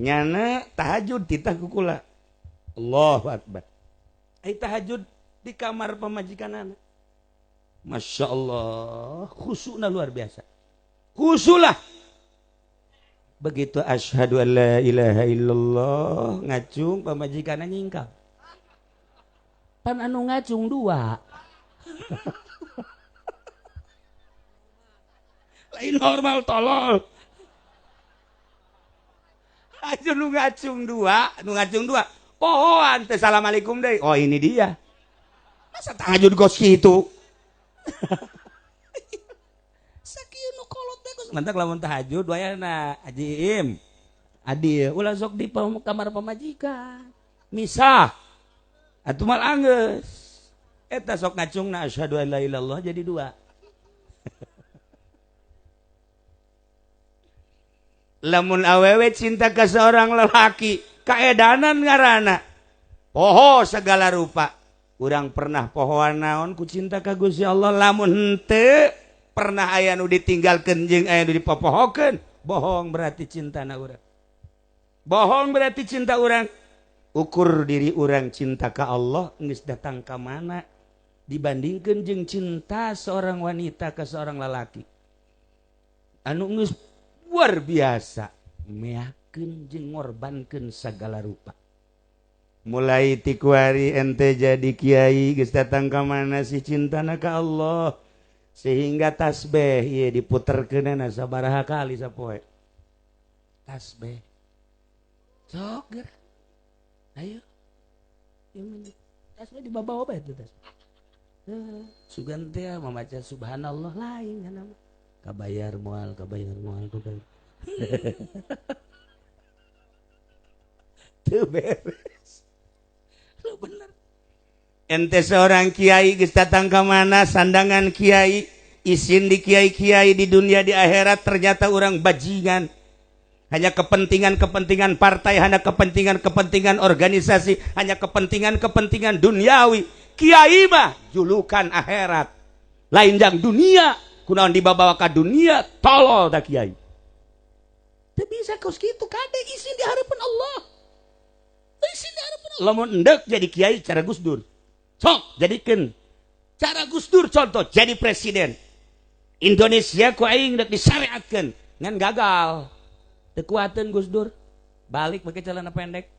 Nyana tahajud titah ku kula. Allahu akbar. Ai tahajud di kamar pamajikanana. Masya Allah, khusyukna luar biasa. Khusyulah. Begitu asyhadu an la ilaha illallah, ngacung pamajikanna nyingkap. Pan anu ngacung dua. Lain normal tolol. Aja nu ngacung dua, nu ngacung dua. Pohoan teh assalamualaikum deui. Oh ini dia. Masa tahajud kos kitu? Sakieu nu kolot teh kos. Mantak lamun tahajud wayahna Haji Im. Adil ulah sok di kamar pamajikan. Misah. Atuh mal anggeus. Eta sok ngacungna asyhadu an la ilaha illallah jadi dua. Lamun awewe cinta ke seorang lelaki, kaedanan ngarana. Poho segala rupa. Urang pernah pohoan naon ku cinta ka Gusti Allah, lamun henteu pernah aya nu ditinggalkeun jeung aya nu dipopohokeun, bohong berarti cintana urang. Bohong berarti cinta urang. Ukur diri urang cinta ka Allah geus datang ka mana dibandingkeun jeung cinta seorang wanita ke seorang lelaki. Anu geus luar biasa meakeun jeung ngorbankeun sagala rupa. Mulai ti kuari ente jadi kiai geus datang ka mana si cintana ka Allah sehingga tasbih ieu diputerkeunana sabaraha kali sapoe. Tasbih. Sok geura. Ayo. Tasbih dibawa bae itu tasbih. Sugan teh mamaca subhanallah lain kana mah. Kabayar moal, kabayar moal, kabayar. Teu beres. Lu bener. Ente seorang kiai geus datang ka mana sandangan kiai, isin di kiai-kiai di dunia di akhirat ternyata orang bajingan. Hanya kepentingan-kepentingan partai, hanya kepentingan-kepentingan organisasi, hanya kepentingan-kepentingan duniawi. Kiai mah julukan akhirat. Lain jang dunia. Kunaon dibawa ka dunia tolol da kiai. Teu bisa kos kitu kade isin di harapan Allah. Isin di harapan Allah. Lamun endek jadi kiai cara Gus Dur. Sok jadikeun cara Gus Dur contoh jadi presiden. Indonesia ku aing dek disyariatkeun ngan gagal. Teu kuateun Gus Dur. Balik make celana pendek.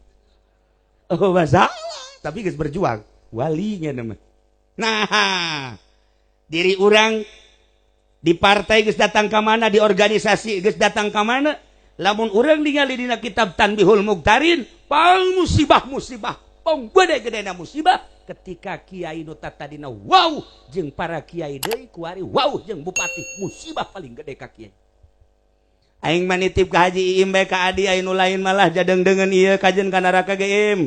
Oh masalah, tapi geus berjuang. Walinya nama. Nah, diri urang di partai geus datang ka mana, di organisasi geus datang ka mana, lamun urang ningali dina kitab Tanbihul Muqtarin, pang musibah-musibah, pang gede-gedena musibah ketika kiai nu tadina wow jeung para kiai deui kuari wow jeung bupati, musibah paling gede ka kiai. Aing mah nitip ka Haji Iim bae ka Adi, aya nu lain malah jadeng-dengeun ieu kajeun ka neraka ge Im.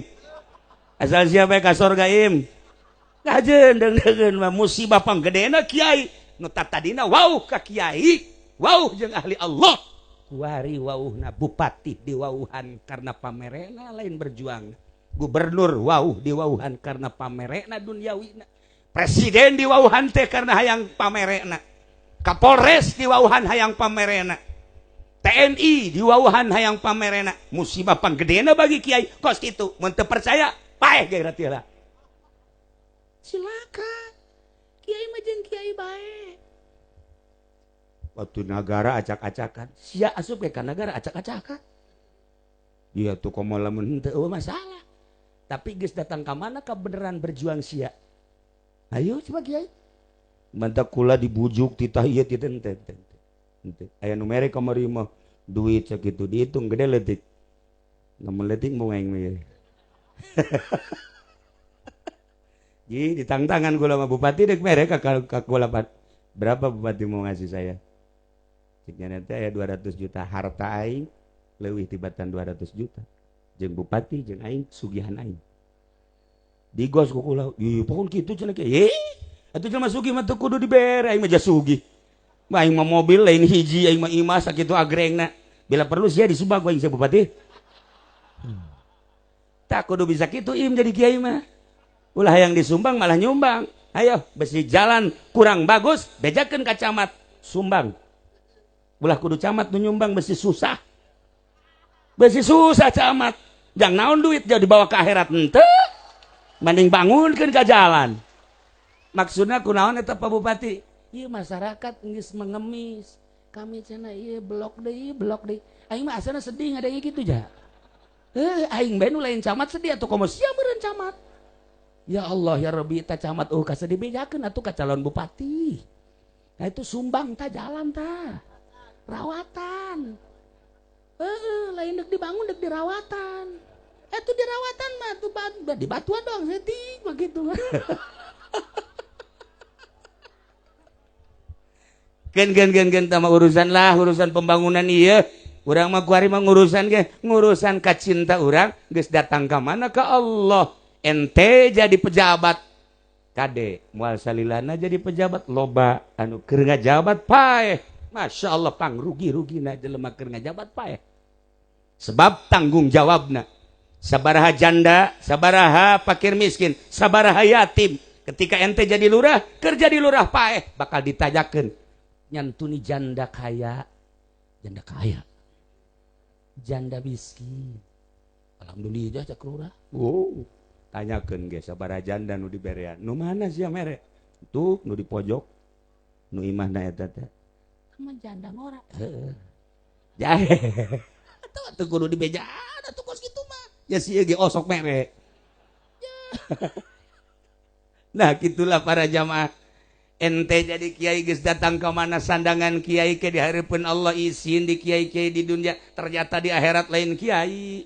Asal sia bae ka sorga Im. Kajeun deung-deungeun mah musibah panggedena kiai. Nu tadina wauh ka kiai, wauh jeung ahli Allah. Kuari wauhna bupati diwauhan karena pamerena lain berjuang. Gubernur wauh diwauhan karena pamerena duniawina. Presiden diwauhan teh karena hayang pamerena. Kapolres diwauhan hayang pamerena. TNI diwauhan hayang pamerena. Musibah panggedena bagi kiai kos kitu. Mun teu percaya paeh ge ratilah. Silakan. Kiai mah jeung kiai bae. Waktu nagara acak-acakan, sia asup ke nagara acak-acakan. Iya tuh komo lamun henteu masalah. Tapi geus datang ka mana kebenaran berjuang sia. Ayo coba kiai. Mantak kula dibujuk titah ieu titah henteu henteu. Aya nu mere kamari mah duit sakitu dihitung gede leutik. Lamun leutik mau aing mah. Ji ditangtangan kula mah bupati dek mere ka kula berapa bupati mau ngasih saya? Ciknya nanti aya 200 juta harta aing leuwih tibatan 200 juta. Jeung bupati jeung aing sugihan aing. Digos ku kula, ieu pokon kitu cenah kieu. Ye, atuh jelema sugih mah teu kudu dibere aing mah sugih. Mah aing mah mobil lain hiji aing mah imah sakitu agrengna. Bila perlu sia disumbang ku aing sia bupati. Tak kudu bisa kitu im jadi kiai mah. Ulah yang disumbang malah nyumbang. Ayo besi jalan kurang bagus bejakeun ka camat sumbang. Ulah kudu camat nu nyumbang besi susah. Besi susah camat. Jangan naon duit jadi dibawa ke akhirat henteu. Mending bangunkeun ka jalan. Maksudna kunaon eta Pak Bupati? Ieu masyarakat geus mengemis. Kami cenah ieu blok deui, blok deui. Aing mah asana sedih ngadenge kitu ja. Aing bae nu lain camat sedih atuh komo sia meureun camat. Ya Allah ya Rabbi, ta camat oh kasa dibejakeun atuh ka calon bupati. Nah itu sumbang ta jalan ta. Rawatan. Lain dek dibangun dek dirawatan. Itu dirawatan mah tuh di batuan doang setik begitu. Gen gen gen gen tama urusan lah urusan pembangunan iya. Urang mah kuari mah ngurusan ge ngurusan ka cinta urang geus datang ka mana ka Allah. Ente jadi pejabat kade moal salilana jadi pejabat loba anu keur ngajabat paeh. Masya Allah pang rugi-rugina jelema keur ngajabat paeh. Sebab tanggung jawabna sabaraha janda, sabaraha fakir miskin, sabaraha yatim. Ketika ente jadi lurah, kerja di lurah paeh bakal ditajakeun nyantuni janda kaya, janda kaya, janda miskin. Alhamdulillah cak lurah. Wow, tanyakeun ge sabaraha janda nu diberean. Nu mana sia mere? Tuh nu di pojok, nu imahna eta teh. Mah janda ngora. Heeh. Jahe. Atuh atuh kudu dibejaan atuh kos kitu mah. Ya sieun ge osok mere. Nah, gitulah para jamaah. Ente jadi kiai geus datang ke mana sandangan kiai ke di hareupeun Allah isin di kiai-kiai di dunia, ternyata di akhirat lain kiai.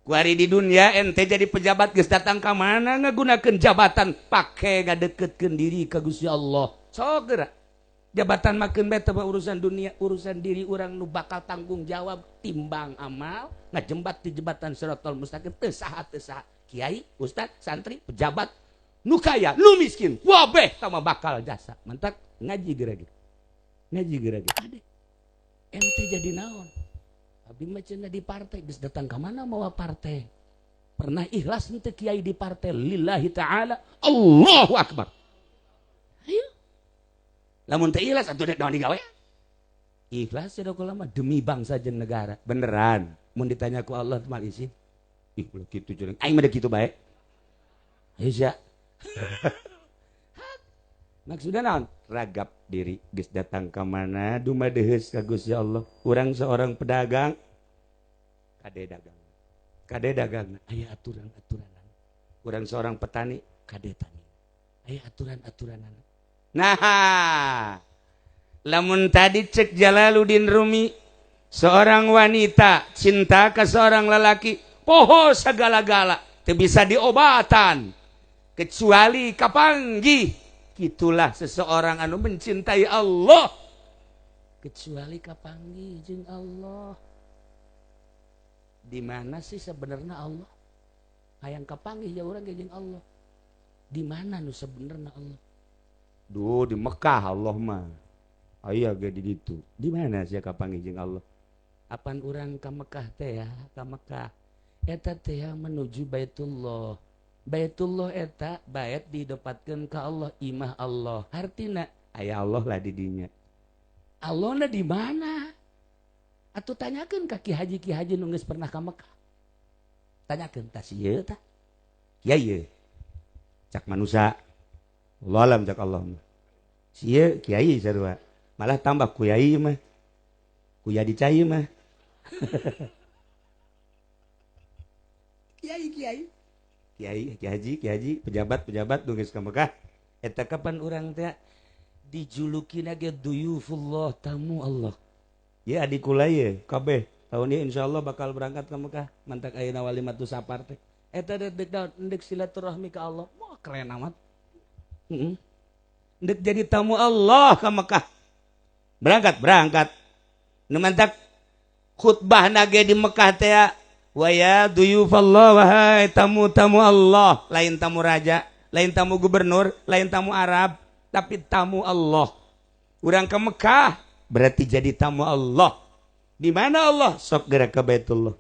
Kuari di dunia ente jadi pejabat geus datang ke mana ngagunakeun jabatan pake ngadeketkeun diri ka Gusti Allah. Sok geura. Jabatan makeun bae teh urusan dunia, urusan diri urang nu bakal tanggung jawab timbang amal ngajembat di jembatan siratal mustaqim teu saha teu saha. Kiai, ustad, santri, pejabat nu kaya, nu miskin, wabeh sama bakal jasa. Mantak ngaji geura ge. Ngaji geura ge. Ade. Ente jadi naon? Abi mah cenah di partai geus datang ka mana mawa partai. Pernah ikhlas henteu kiai di partai lillahi ta'ala. Allahu akbar. Ayo. Lamun teu ikhlas atuh dek naon digawe? Ikhlas ya lama demi bangsa jeung negara. Beneran. Mun ditanya ku Allah mal isin. Ih, ulah kitu jeung aing mah kitu bae. Ayo sia. Maksudna naon? Ragap diri geus datang ka mana dumadeheus ka Gusti Allah. Urang seorang pedagang kade dagang. Kade dagang aya aturan-aturanan. Urang seorang petani kade tani. Aya aturan-aturanan. Nah, lamun tadi cek Jalaluddin Rumi, seorang wanita cinta ke seorang lelaki, poho segala-gala, teu bisa diobatan kecuali kapanggih. Itulah seseorang anu mencintai Allah kecuali kapanggih jeung Allah. Di mana sih sebenarnya Allah? Hayang kapanggih ya urang ge jeung Allah. Di mana nu sebenarnya Allah? Duh, di Mekah Allah mah. Aya ge di ditu. Di mana sia kapanggih jeung Allah? Apan urang ka Mekah teh ya, ka Mekah. Eta teh ya menuju Baitullah. Baitullah eta bait didapatkeun ka Allah, imah Allah. Artina aya Allah lah di dinya. Allahna di mana? Atuh tanyakeun ka ki haji nu geus pernah ka Mekah. Tanyakeun tah si ieu tah. Kiai ieu. Cak manusa. Allah alam cak Allah mah. Si ieu kiai sarua. Malah tambah kuyai mah. Kuya dicai mah. Kiai kiai. Kiai, kiai haji, pejabat-pejabat nu geus ka Mekah. Eta kapan urang teh dijulukina ge duyufullah, tamu Allah. Ya adik kula ye kabeh tahun ieu insyaallah bakal berangkat ke Mekah. Mantak ayeuna walimatu safar teh. Eta dek dek silaturahmi ka Allah. Wah keren amat. Heeh. Dek jadi tamu Allah ke Mekah. Berangkat, berangkat. Nu mantak khutbahna ge di Mekah teh wa ya duyufallah, wahai tamu-tamu Allah, lain tamu raja, lain tamu gubernur, lain tamu Arab, tapi tamu Allah. Urang ke Mekah berarti jadi tamu Allah. Di mana Allah? Sok gerak ke Baitullah.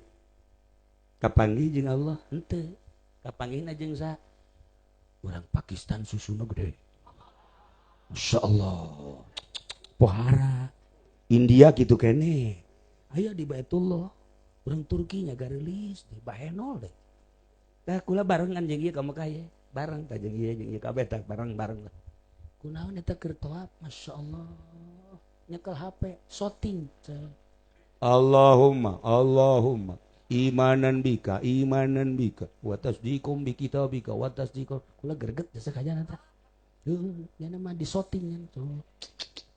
Kapanggih jeung Allah? Henteu. Kapanggihna jeung saha? Urang Pakistan susuna gede. Masya Allah. Pohara. India gitu kene. Aya di Baitullah. Urang Turki nya garelis deh, bahenol deh. Tah kula barengan jeung ieu ka Mekah ye. Bareng tah jeung ieu jeung ieu kabeh tah bareng-bareng lah. Kunaon eta keur tawaf? Masyaallah. Nyekel HP, shooting. Allahumma Allahumma imanan bika imanan bika wa tasdiqum bi kitabika wa tasdiqum. Kula greget jasa kajana tah. Heuh, nya mah di shooting tuh.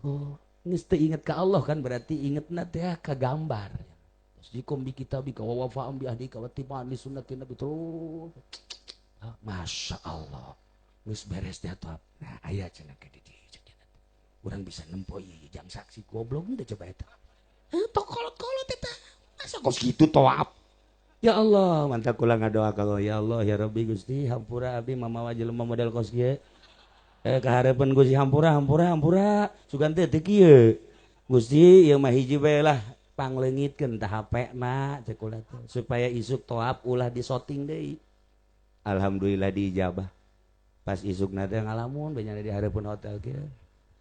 Oh, geus teu inget ka Allah kan berarti ingetna teh ka gambar. Tasdiqum bi kitabika wa wafa'am bi ahdika wa tiba'an li sunnati nabi terus. Masya Allah. Geus beres teh atuh. Nah, aya cenah ka di dieu. Urang bisa nempo ieu jang saksi goblok teh coba eta. Heuh, tok kolot-kolot eta. Masa kos kitu tawaf? Ya Allah, mantap kula ngadoa ka Allah, ya Allah ya Rabbi Gusti hampura abdi mamawa jelema model kos kieu. Kahareupeun Gusti hampura hampura hampura sugan teh teu kieu. Gusti ieu mah hiji bae lah pangleungitkeun tah HP-na cek kula teh supaya isuk tawaf ulah disoting deui. Alhamdulillah diijabah. Pas isukna teh ngalamun bae di hareupeun hotel kieu.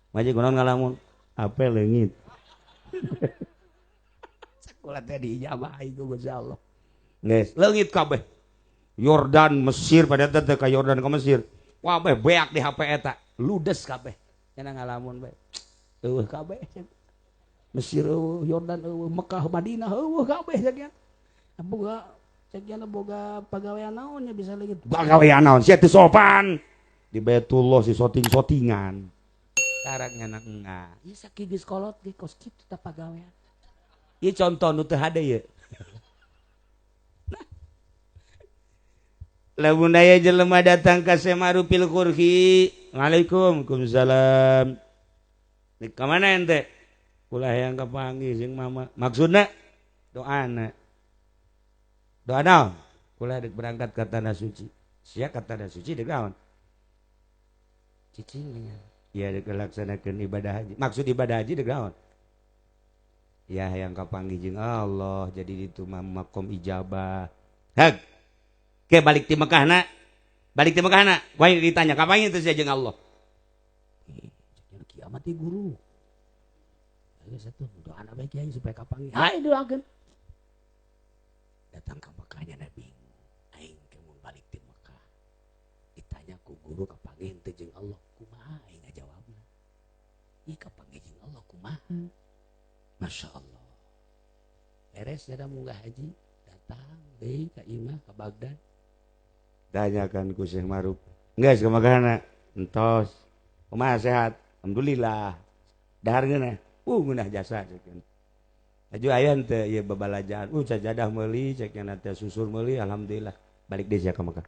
Maji kunaon ngalamun? HP leungit. Cek kula teh diijabah ku Gusti Allah. Geus leungit kabeh. Yordan Mesir pada teh ka Yordan ka Mesir. Wah beak di HP eta ludes kabeh cenah ngalamun bae eueuh kabeh Mesir eueuh Yordan eueuh Mekah Madinah eueuh kabeh sakian boga sakian boga pagawean naon nya bisa leungit pagawean naon sia teu sopan di Baitullah si soting-sotingan karak nya enggak ieu sakieu geus kolot ge kos kitu tah pagawean ieu contoh nu teu hade ieu. Lamun aya jelema datang ka Semarupil Kurhi, Waalaikum salam. Di ka mana ente? Kula hayang kapanggih jeung mama. Maksudna doana. Doa naon? Kula dek berangkat ka tanah suci. Sia ka tanah suci dek naon? Cicing nya. Ya dek laksanakeun ibadah haji. Maksud ibadah haji dek naon? Ya hayang kapanggih jeung Allah, jadi ditu mah makom ijabah. Hag. Ke balik ti Mekah na, balik ti Mekah na, wah ditanya kapan itu sia jeung Allah? Kiamat di guru. Geus atuh doana bae kiai supaya kapanggih. Hae doakeun. Datang ka Mekah nya Nabi. Aing teh mun balik ti Mekah. Ditanya ku guru kapanggih teh jeung Allah, kumaha aing ngajawabna? Ieu kapanggih jeung Allah kumaha? Masya Allah. Beres dah munggah haji, datang deui ka imah ka Baghdad. Tanyakan ku Syekh Maruf. Geus ka Mekahna? Entos. Kumaha sehat? Alhamdulillah. Dahar ngeunah? Ngeunah jasa ceuk. Aju aya henteu ieu babalajaan. Sajadah meuli cek nya teh susur meuli alhamdulillah. Balik deui sia ka Mekah.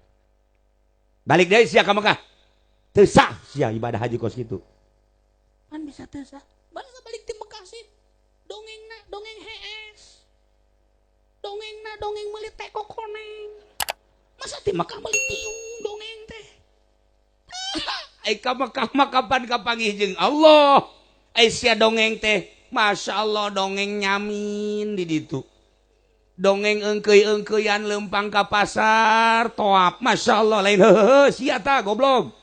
Balik deui sia ka Mekah. Teu sah sia ibadah haji kos kitu. Pan bisa teu sah. Balik ti Mekah sih. Dongengna dongeng hees. Dongengna dongeng meuli teko koneng. Masa ti Mekah meuli tiung dongeng teh. Ai ka Mekah mah kapan kapanggih jeung Allah. Ai sia dongeng teh, Masya Allah dongeng nyamin di ditu. Dongeng eungkeuy-eungkeuyan leumpang ka pasar toap. Masya Allah lain heuheuh sia tah goblok.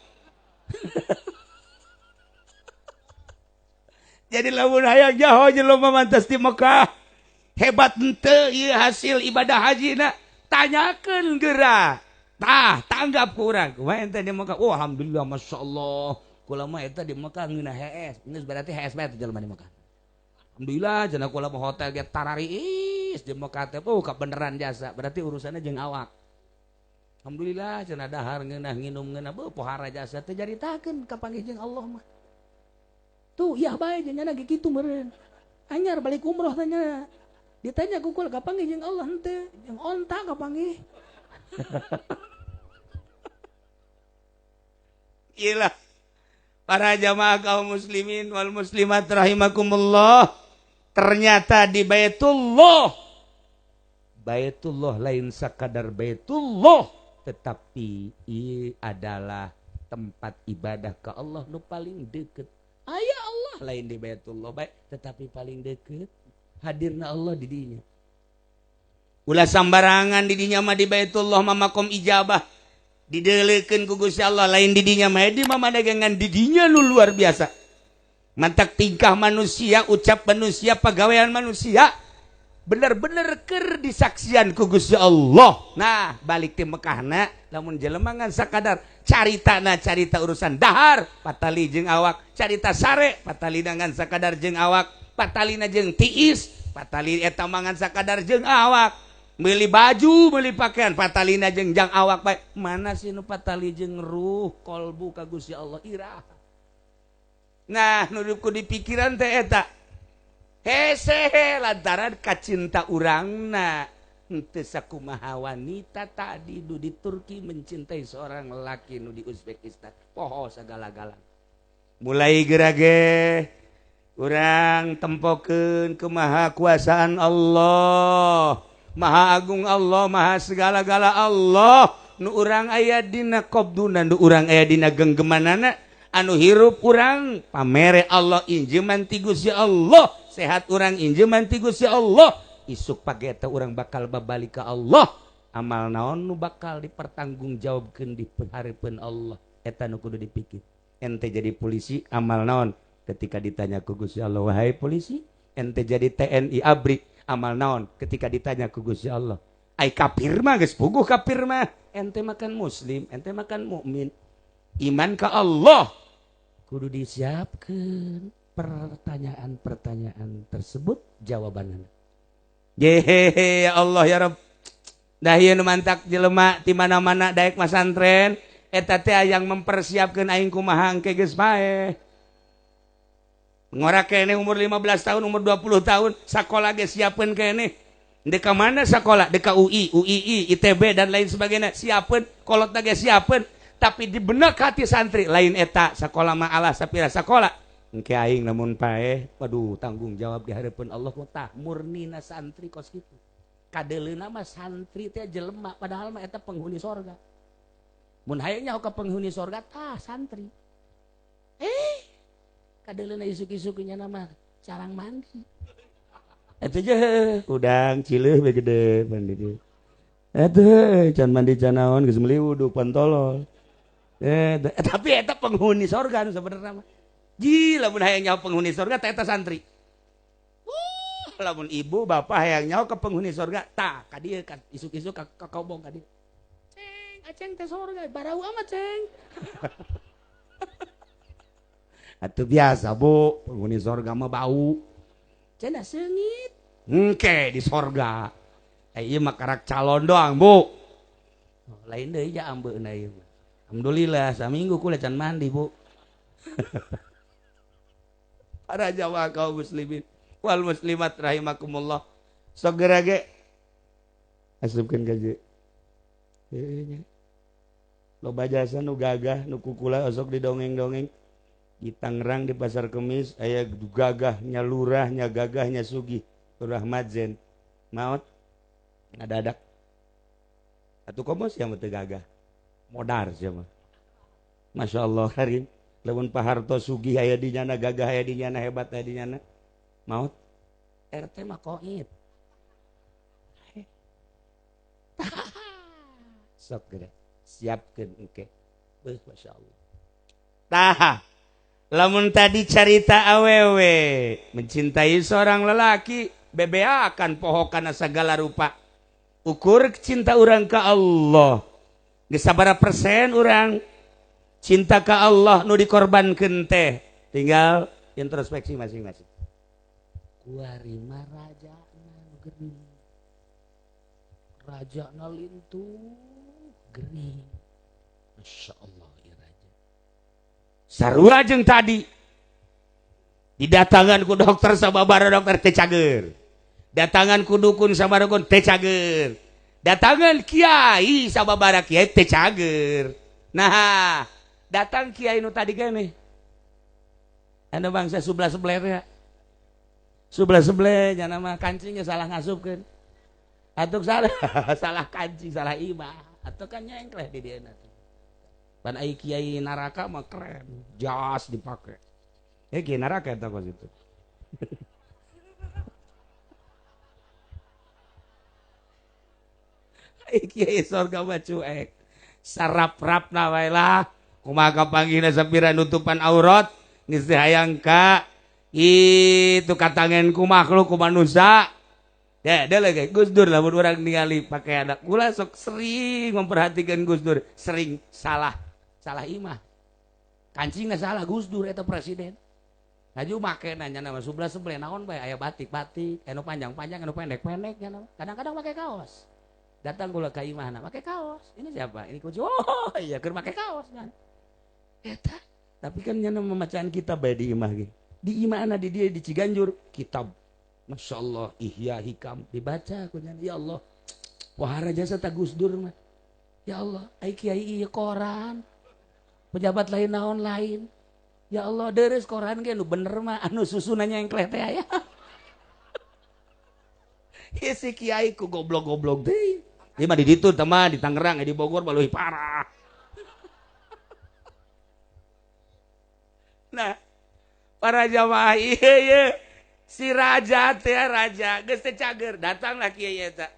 Jadi lamun hayang jaho jelema mantas di Mekah. Hebat henteu ieu hasil ibadah haji na. Tanyakeun geura. Tah, tanggap ku urang. Kumaha ente di Mekah? Oh, alhamdulillah masyaallah. Kula mah eta di Mekah ngeunah hees. Geus berarti hees bae teh jelema di Mekah. Alhamdulillah cenah kula mah hotel ge tarariis di Mekah teh. Oh, kabeneran jasa. Berarti urusanna jeung awak. Alhamdulillah cenah dahar ngeunah nginum ngeunah beuh pohara jasa teh jaritakeun ka panggih jeung Allah mah. Tuh, ieu bae jeung nya ge kitu meureun. Anyar balik umroh tanya. Ditanya ku kula kapanggih jeung Allah henteu, jeung onta kapanggih. Iyalah. Para jamaah kaum muslimin wal muslimat rahimakumullah. Ternyata di Baitullah. Baitullah lain sakadar Baitullah, tetapi ia adalah tempat ibadah ke Allah nu paling deket. Aya Allah lain di Baitullah baik, tetapi paling deket hadirna Allah di dinya. Ulah sambarangan di dinya mah di Baitullah mah makom ijabah. Dideleukeun ku Gusti Allah lain di dinya mah di mah dagangan di dinya nu luar biasa. Mantak tingkah manusia, ucap manusia, pagawean manusia Bener-bener keur disaksian ku Gusti Allah. Nah, balik ti Mekahna lamun jelema ngan sakadar caritana carita urusan dahar, patali jeung awak, carita sare, patalina ngan sakadar jeung awak, patalina jeung tiis, patali eta mah ngan sakadar jeung awak. Meuli baju, meuli pakaian, patalina jeung jang awak bae. Mana sih nu patali jeung ruh kolbu ka Gusti Allah iraha. Nah, nu ku dipikiran teh eta. Hese lantaran kacinta urangna henteu sakumaha wanita tadi nu di Turki mencintai seorang lelaki nu di Uzbekistan poho sagala-gala. Mulai gerage urang tempokeun kemahakuasaan Allah, Maha Agung Allah, Maha segala-gala Allah. Nu urang aya dina qabduna, nu urang aya dina genggemanana, anu hirup urang pamere Allah, injeman ti Gusti Allah, sehat urang injeman ti Gusti Allah, isuk pagi eta urang bakal babalik ka Allah. Amal naon nu bakal dipertanggungjawabkeun di hareupeun Allah, eta nu kudu dipikir. Ente jadi polisi amal naon ketika ditanya ku Gusti Allah, wahai polisi? Ente jadi TNI ABRI amal naon ketika ditanya ku Gusti Allah? Ai kafir mah geus puguh kafir mah, ente makan muslim, ente makan mukmin, iman ka Allah kudu disiapkan pertanyaan-pertanyaan tersebut jawabanana. Jehehe ya Allah ya Rabb. Dah ieu nu mantak jelema ti mana-mana daek masantren eta teh yang mempersiapkeun aing kumaha engke geus paeh. Ngora keneh umur 15 tahun, umur 20 tahun, sakola ge siapkeun keneh. Dek ka mana sakola? Dek ka UI, UII, ITB dan lain sebagainya. Siapkeun, kolot ge siapkeun. Tapi di benak hati santri lain eta sakola mah Allah sapira sakola. Engke aing lamun paeh, waduh tanggung jawab di hadapan Allah tah murnina santri kos kitu. Kadeleuna mah santri teh jelema padahal mah eta penghuni sorga. Mun hayang nyaho ka penghuni sorga tah santri. Kadeleuna isuk-isuk nya nama carang mandi. Eta je udang cileuh we gede mandi dieu. Eta can mandi can naon geus meuli wudu pantolol. Tapi eta penghuni sorga nu sebenarnya mah. Ji lamun hayang nyaho penghuni sorga tah eta santri. Lamun ibu bapak hayang nyaho ke penghuni sorga tah ka dieu ka isuk-isuk ka kobong ka dieu. Ceng, aceng teh sorga barau amat ceng. Atuh biasa bu, penghuni sorga mah bau. Cenah seungit. Engke di sorga. Ieu mah karak calon doang bu. Lain deui ja ambeuna ieu mah. Alhamdulillah saminggu kula can mandi bu. Para jamaah kaum muslimin wal muslimat rahimakumullah. Sok geura ge asupkeun ka dieu. Loba jasa nu gagah nu kukula osok didongeng-dongeng. Di Tangerang di Pasar Kemis aya gagahnya lurahnya gagahnya sugih Lurah Madzen maot ngadadak atuh komo sia mah teu gagah modar sia mah. Masya Allah karim lamun Pak Harto sugih aya di nyana gagah aya di nyana hebat aya di nyana maot RT mah koit. Sok geura siapkeun engke. Beuh Masya Allah. Tah lamun tadi carita awewe mencintai seorang lelaki bebea akan poho kana segala rupa. Ukur cinta urang ka Allah geus sabaraha persen urang cinta ka Allah nu dikorbankeun teh, tinggal introspeksi masing-masing. Kuari mah rajana nu gering, rajana lintuh gering. Masya Allah ya raja. Sarua jeung tadi didatangan ku dokter sababara dokter teu cager, datangan ku dukun sababara dukun teu cager, datangan kiai sababara kiai teu cager. Nah, datang kiai nu tadi keneh anu bangsa sebelah sebelah sebelah sebelah nya nama kancingnya salah ngasupkeun atuh salah salah kancing salah imah atuh kan nyengkleh di dieu. Pan ai kiai neraka mah keren, jas dipake. Kiai neraka eta kos itu. Ai kiai sorga mah cuek. Sarap-rapna wae lah. Kumaha kapanggihna sapira nutupan aurat geus teh hayang ka itu katangen ku makhluk ku manusia. Ya, ada lagi Gus Dur, lamun urang ningali pakaian kula sok sering memperhatikan Gus Dur, sering salah salah imah. Kancingna salah. Gus Dur eta presiden. Laju make nanya nama sebelah sebelah naon bae, aya batik-batik, anu panjang-panjang, anu pendek-pendek nya. Kadang-kadang make kaos. Datang kula ka imahna make kaos. Ini siapa? Ini kunci. Oh, iya, keur make kaos kan. Eta, tapi kan nyana memacaan kitab bae di imah ge. Di imahna di dia di Ciganjur kitab, Masya Allah, Ihya, Hikam dibaca ku nyana. Ya Allah, wahara jasa ta Gus Dur mah. Ya Allah, ai kiai ieu koran. Pejabat lain naon lain. Ya Allah, deres koran ge nu bener mah anu susunannya yang teh aya. Ieu si kiai ku goblok-goblok deui. Ieu mah di ditu teman di Tangerang, di Bogor mah leuwih parah. Nah, para jamaah, iya iya si raja teh, raja geus teh cager, datanglah kiai eta.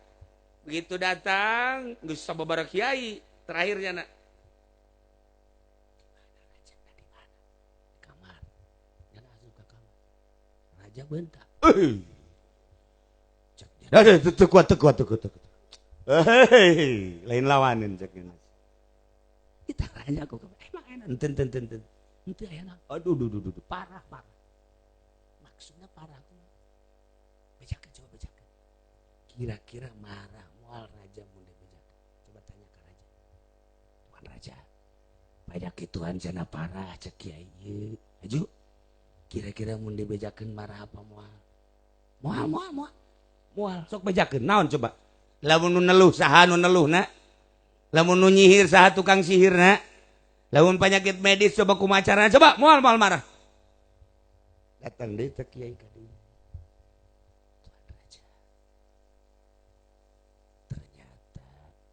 Begitu datang geus sababaraha kiai, terakhirnya na raja di mana? Di kamar. Nyana asup ka kamar. Raja bentak. Euy. Cek dia. Aduh, teu kuat, teu kuat, teu kuat, teu kuat. Hei, lain lawanin cek nya. Ditanya aku, emang enak enten enten enten. Henteu aya naon. Aduh, duh, duh, duh, parah, parah. Maksudnya parah aku. Bejakeun, coba bejakeun. Kira-kira marah moal raja mun dibejakeun? Coba tanya ke raja. Tuan raja, banyak kituan cenah parah cek kiai ieu. Aju. Kira-kira mun dibejakeun marah apa moal? Moal, moal, moal. Moal, sok bejakeun naon coba? Lamun nu neluh saha nu neluhna? Lamun nu nyihir saha tukang sihirna? Lamun penyakit medis coba kumaha carana? Coba moal moal marah. Datang deui teh kiai ka dieu. Tuan raja. Ternyata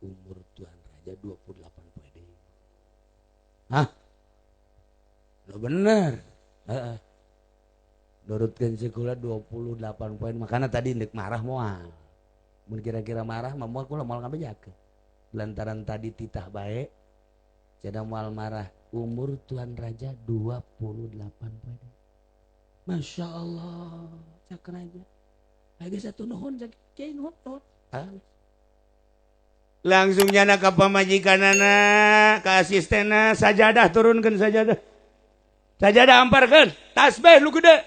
umur tuan raja 28 poe deui. Hah? Lo bener. Heeh. Nurutkeun sekolah 28 poin, makanya tadi ndek marah moal. Mun kira-kira marah mah moal, kula moal ngabejakeun. Lantaran tadi titah bae cenah moal marah. Umur tuan raja 28 poe. Masya Allah, cak raja. Lagi satu nuhun, cak kiai, nuhun, nuhun. Ah. Langsung nyana ka pamajikanana, ka asistena, sajadah turunkeun sajadah. Sajadah amparkeun, tasbih lu gede.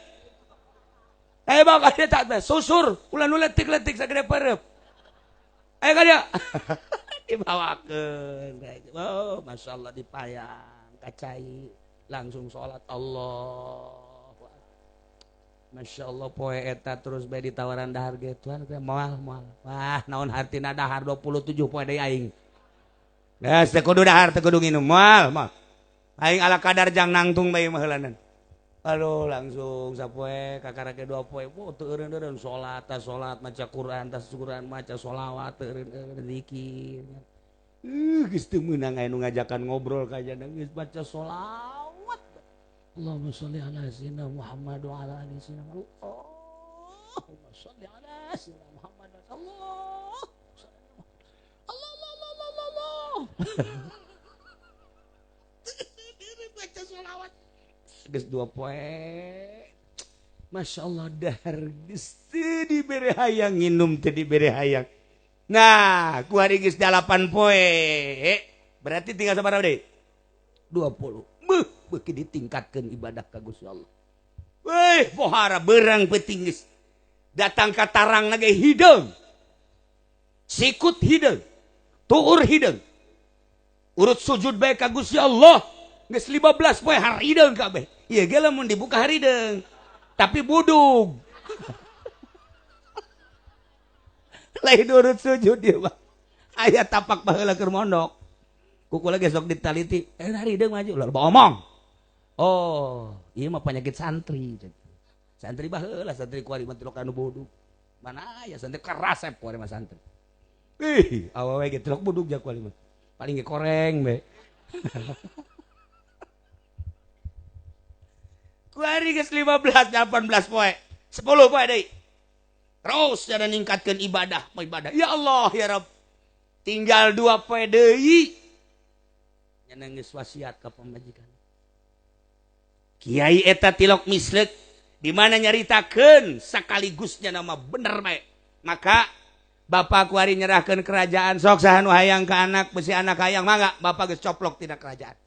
Eh, bakal dia tasbih, susur, ulah nu letik-letik sagede pareup. Ayo ka dia. Dibawakeun. Oh, Masya Allah, dipayang, kacai, langsung sholat Allah. Masya Allah, poe eta terus bae ditawaran dahar ge, tuan moal moal. Wah, naon hartina dahar 27 poe deui aing. Geus teu kudu dahar, teu kudu nginum, moal moal. Aing ala kadar jang nangtung bae mah heulanan. Aduh, langsung sapoe kakarake 2 poe, oh, teu eureun-eureun salat, tas salat maca Quran, tas Quran maca sholawat, teu eureun-eureun zikir. Geus teu meunang aya nu ngajakan ngobrol ka jana geus baca sholawat. Allahumma sholli ala sayyidina Muhammad wa ala ali sayyidina Muhammad. Allahumma sholli ala sayyidina Muhammad. Allah. Allah Allah Allah Allah Allah. Baca sholawat. Geus 2 poe. Masya Allah, dahar geus teu dibere hayang, nginum teu dibere hayang. Nah, ku hari geus 8 poe. Berarti tinggal sabaraha deui? 20. Beuh, beuki ditingkatkeun ibadah ka Gusti Allah. Weh, pohara berang peuting geus. Datang ka tarang ge hideung. Sikut hideung. Tuur hideung. Urut sujud bae ka Gusti Allah. Geus 15 poe harideung kabeh. Ieu ge lamun dibuka harideung. Tapi budug. Lain urut sujud ieu mah. Aya tapak baheula keur mondok. Kuku lagi sok ditaliti, harideung maju, lalu omong. Oh, ieu mah penyakit santri. Santri baheula, santri kuari mah tilok anu budug. Mana aya santri kerasep kuari mah santri. Ih, awewe ge tilok budug ja kuari mah. Paling ge koreng be. Kuari geus 15 18 poe. 10 poe deui. Terus cara ningkatkeun ibadah, ibadah. Ya Allah, ya Rabb. Tinggal 2 poe deui. Nya geus wasiat ka pamajikan. Kiai eta tilok mislek di mana nyaritakeun sakaligusnya nama bener bae. Maka bapak kuari nyerahkan kerajaan, sok saha nu hayang ke anak, besi anak hayang mangga, bapak geus coplok tina kerajaan.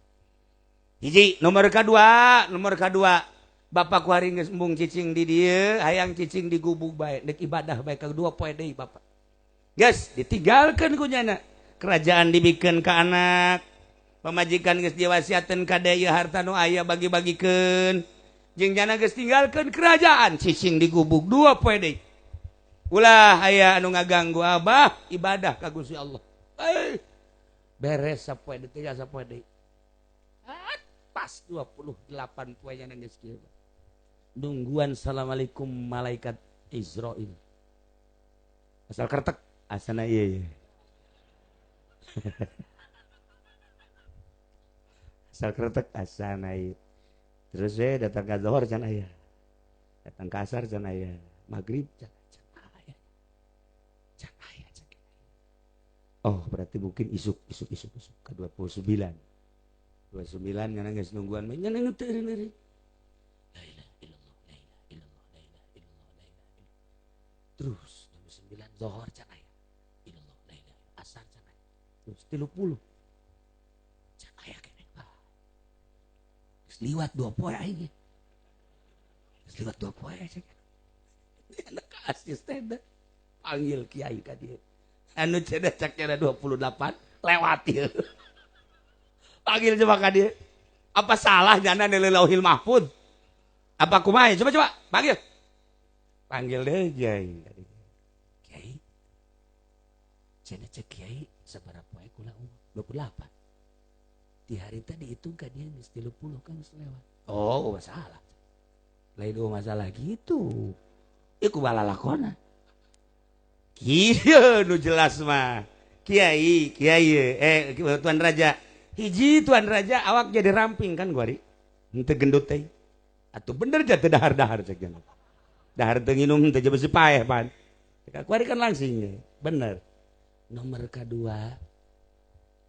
Hiji, nomor kedua, nomor kedua. Bapak kuari geus embung cicing di dieu, hayang cicing di gubuk bae, dek ibadah bae kedua poe deui bapak. Geus ditinggalkeun ku nyana. Kerajaan dibikeun ka anak. Pamajikan geus diwasiatkeun ka deui, harta nu aya bagi-bagikeun. Jeung nyana geus tinggalkeun kerajaan, cicing di gubuk 2 poe deui. Ulah aya anu ngaganggu abah ibadah ka Gusti Allah. Eh, beres sapoe deui, tinggal sapoe deui. Ah, pas 28 poe nya geus kieu. Nungguan assalamualaikum malaikat Izrail. Asal kertek asana iya iya. Asal kretek asana iya. Terus we datang ke zuhur can aya. Datang ke asar can aya. Maghrib can can aya. Can aya can. Oh, berarti mungkin isuk isuk isuk isuk ke 29. 29 nyana geus nungguan mah nyana teu eureun. La ilaha illallah, la ilaha illallah, la ilaha illallah, la ilaha illallah. Terus 29 zuhur can aya. Illallah, la ilaha, asar can aya. Terus 30 can aya keneh. Geus liwat 2 poe aing. Geus liwat 2 poe cek. Anak asisten panggil kiai ka dieu. Anu cenah cak cenah 28 lewat ieu. Panggil coba ka dieu. Apa salah nyana nilai Lauhil Mahfud? Apa kumaha? Coba coba panggil. Panggil deh kiai. Kiai. Cenah cek kiai sabaraha poe kula umur? 28. Di hari tadi dihitung ka dia geus 30 kan geus lewat. Oh, masalah. Lain dua masalah gitu. Iku balalakona. Kieu nu jelas mah. Kiai, kiai, eh tuan raja. Hiji tuan raja awak jadi ramping kan guari. Henteu gendut teh. Atuh bener jatuh dahar-dahar cek jangan. Dahar teu nginum teu besi paeh pan. Kuari kan langsing bener. Nomor kedua,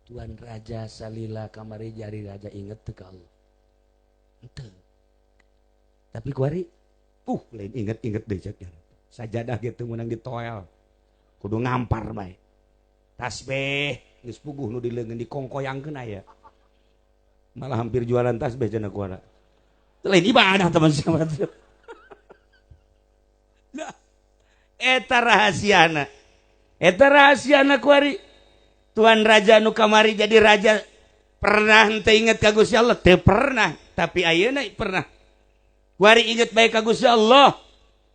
Tuan Raja salila kamari jari raja inget teu ka Allah? Henteu. Tapi kuari lain inget-inget deh cek. Sajadah gitu menang ditoel. Kudu ngampar bae. Tasbih geus puguh nu dileungeun dikongkoyangkeun aya. Malah hampir jualan tasbih cenah kuara. Lain ibadah teman siapa. Nah, eta rahasiana. Eta rahasiana kuari. Tuan Raja nu kamari jadi raja pernah henteu inget ka Gusti Allah? Teu pernah, tapi ayeuna pernah. Kuari inget bae ka Gusti Allah.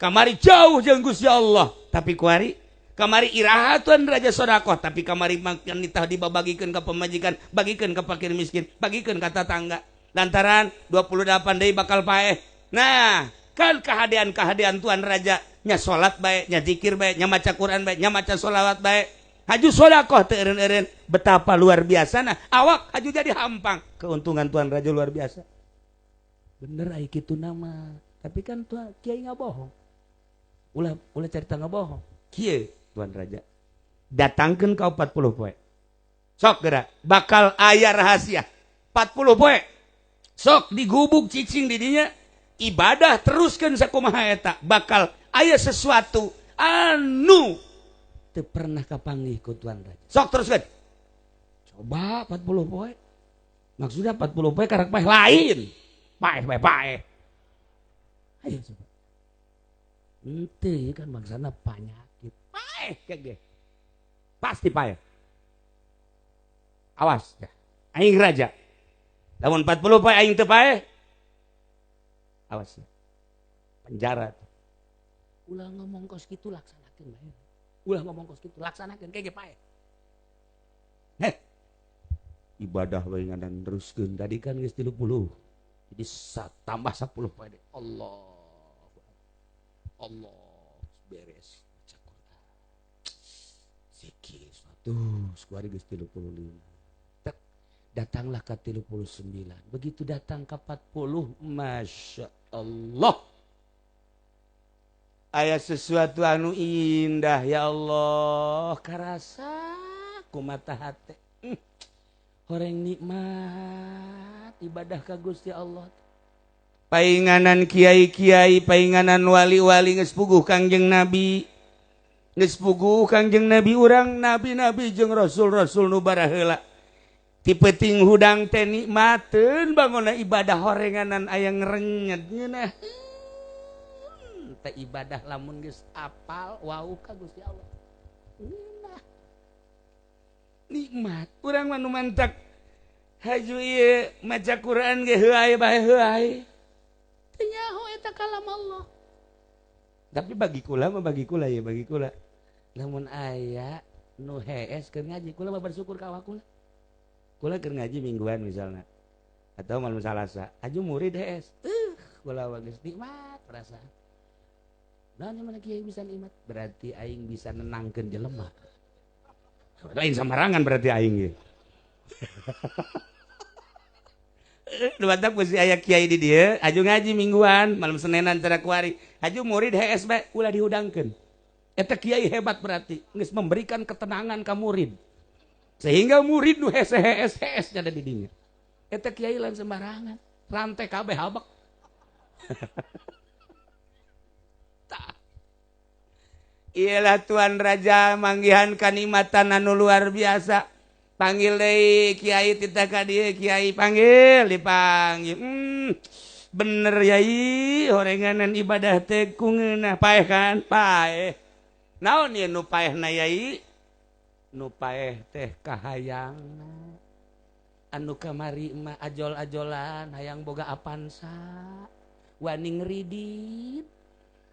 Kamari jauh jeung Gusti Allah, tapi kuari kamari iraha Tuan Raja sodakoh, tapi kamari makan nitah dibabagikeun ka pemajikan, bagikeun ka fakir miskin, bagikeun ka tetangga. Lantaran 28 deui bakal paeh. Nah, kan kehadean-kehadean Tuan Raja nya salat bae, nya zikir bae, nya maca Quran bae, nya maca sholawat bae. Haju sodakoh teu eureun-eureun, betapa luar biasa nah awak haju jadi hampang. Keuntungan Tuan Raja luar biasa. Bener ai kitu nama. Tapi kan tuan kiai nggak bohong. Ulah ulah cerita nggak bohong. Kieu Tuan Raja. Datangkeun ka 40 poe. Sok gerak, bakal aya rahasia. 40 poe. Sok digubuk cicing di dinya ibadah teruskan sakumaha eta bakal aya sesuatu anu teu pernah kapanggih ku Tuan Raja. Sok teruskan. Coba 40 poe. Maksudnya 40 poe karak paeh lain. Paeh paeh paeh. Ayo coba. Ente kan bangsana penyakit. Paeh kayak ge. Pasti paeh. Awas ya. Aing raja. Lamun 40 poe aing teu paeh. Awas ya. Penjara. Ulah ngomong kos kitu, laksanakeun bae. Ulah ngomong kos kitu, laksanakeun kayak ge paeh. Heh. Ibadah bae ngadan teruskeun. Tadi kan geus 30. Jadi tambah 10 poe deui. Allah. Allah beres baca Quran. Zikir tuh, kuari geus 35. Tek, datanglah ke 39. Begitu datang ke 40, Masya Allah. Aya sesuatu anu indah ya Allah, karasa ku mata hate. Horeng nikmat ibadah ka Gusti Allah. Painganan kiai-kiai, painganan wali-wali geus puguh Kangjeng Nabi. Geus puguh Kangjeng Nabi urang, nabi-nabi jeung rasul-rasul nu baraheula. Ti peuting hudang teh nikmateun bangona ibadah horenganan aya ngrenyet ngeunah. Teh ibadah lamun geus apal wau ka Gusti Allah. Ngeunah. Nikmat urang mah nu mantak haju ieu maca Quran ge heuay bae heuay. Teu nyaho eta kalam Allah. Tapi bagi kula mah bagi kula ya bagi kula. Lamun aya nu hees keur ngaji kula mah bersyukur ka awak kula. Kula keur ngaji mingguan misalnya atau malam Salasa, aju murid hees. Kula mah geus nikmat perasaan. Naon mana kiai bisa nikmat? Berarti aing bisa nenangkeun jelema. Lain samarangan berarti aing ge. Dubatak mesti aya kiai di dieu, aju ngaji mingguan, malam Senenan cara kuari. Aju murid hees bae ulah dihudangkeun. Eta kiai hebat berarti geus memberikan ketenangan ka murid. Sehingga murid nu hese hees hees ada di dinya. Eta kiai lain sembarangan, rantai kabeh habek. Iyalah Tuan Raja manggihan kanikmatan anu luar biasa. Panggil deui kiai titah ka dieu, kiai panggil, dipanggil. Bener yai, horenganan ibadah teh ku ngeunah paeh kan? Paeh. Naon ieu nu paehna yai? Nu paeh teh kahayangna. Anu kamari mah ajol-ajolan hayang boga Avanza, wani ngridit.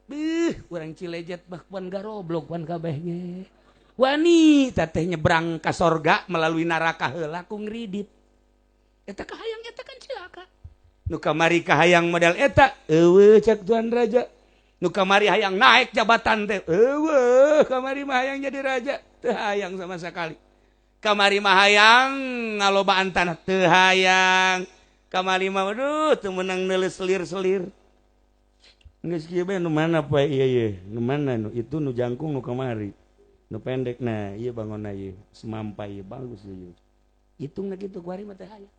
Beuh, urang Cilejet mah pan garoblok pan kabeh ge. Wani teteh nyebrang ka sorga melalui neraka heula ku ngridit. Eta kahayang eta kan cilaka. Nu kamari kahayang model eta eueuh cek Tuan Raja. Nu kamari hayang naik jabatan teh eueuh kamari mah hayang jadi raja teu hayang sama sekali. Kamari mah hayang ngalobaan tanah teu hayang. Kamari mah aduh teu meunang neuleus selir-selir. Geus kieu bae nu mana poe ieu ye, nu mana nu itu nu jangkung nu kamari. Nu pendek nah ieu bangonna ieu semampai ieu bagus ieu. Hitungna kitu kuari mah teu hayang.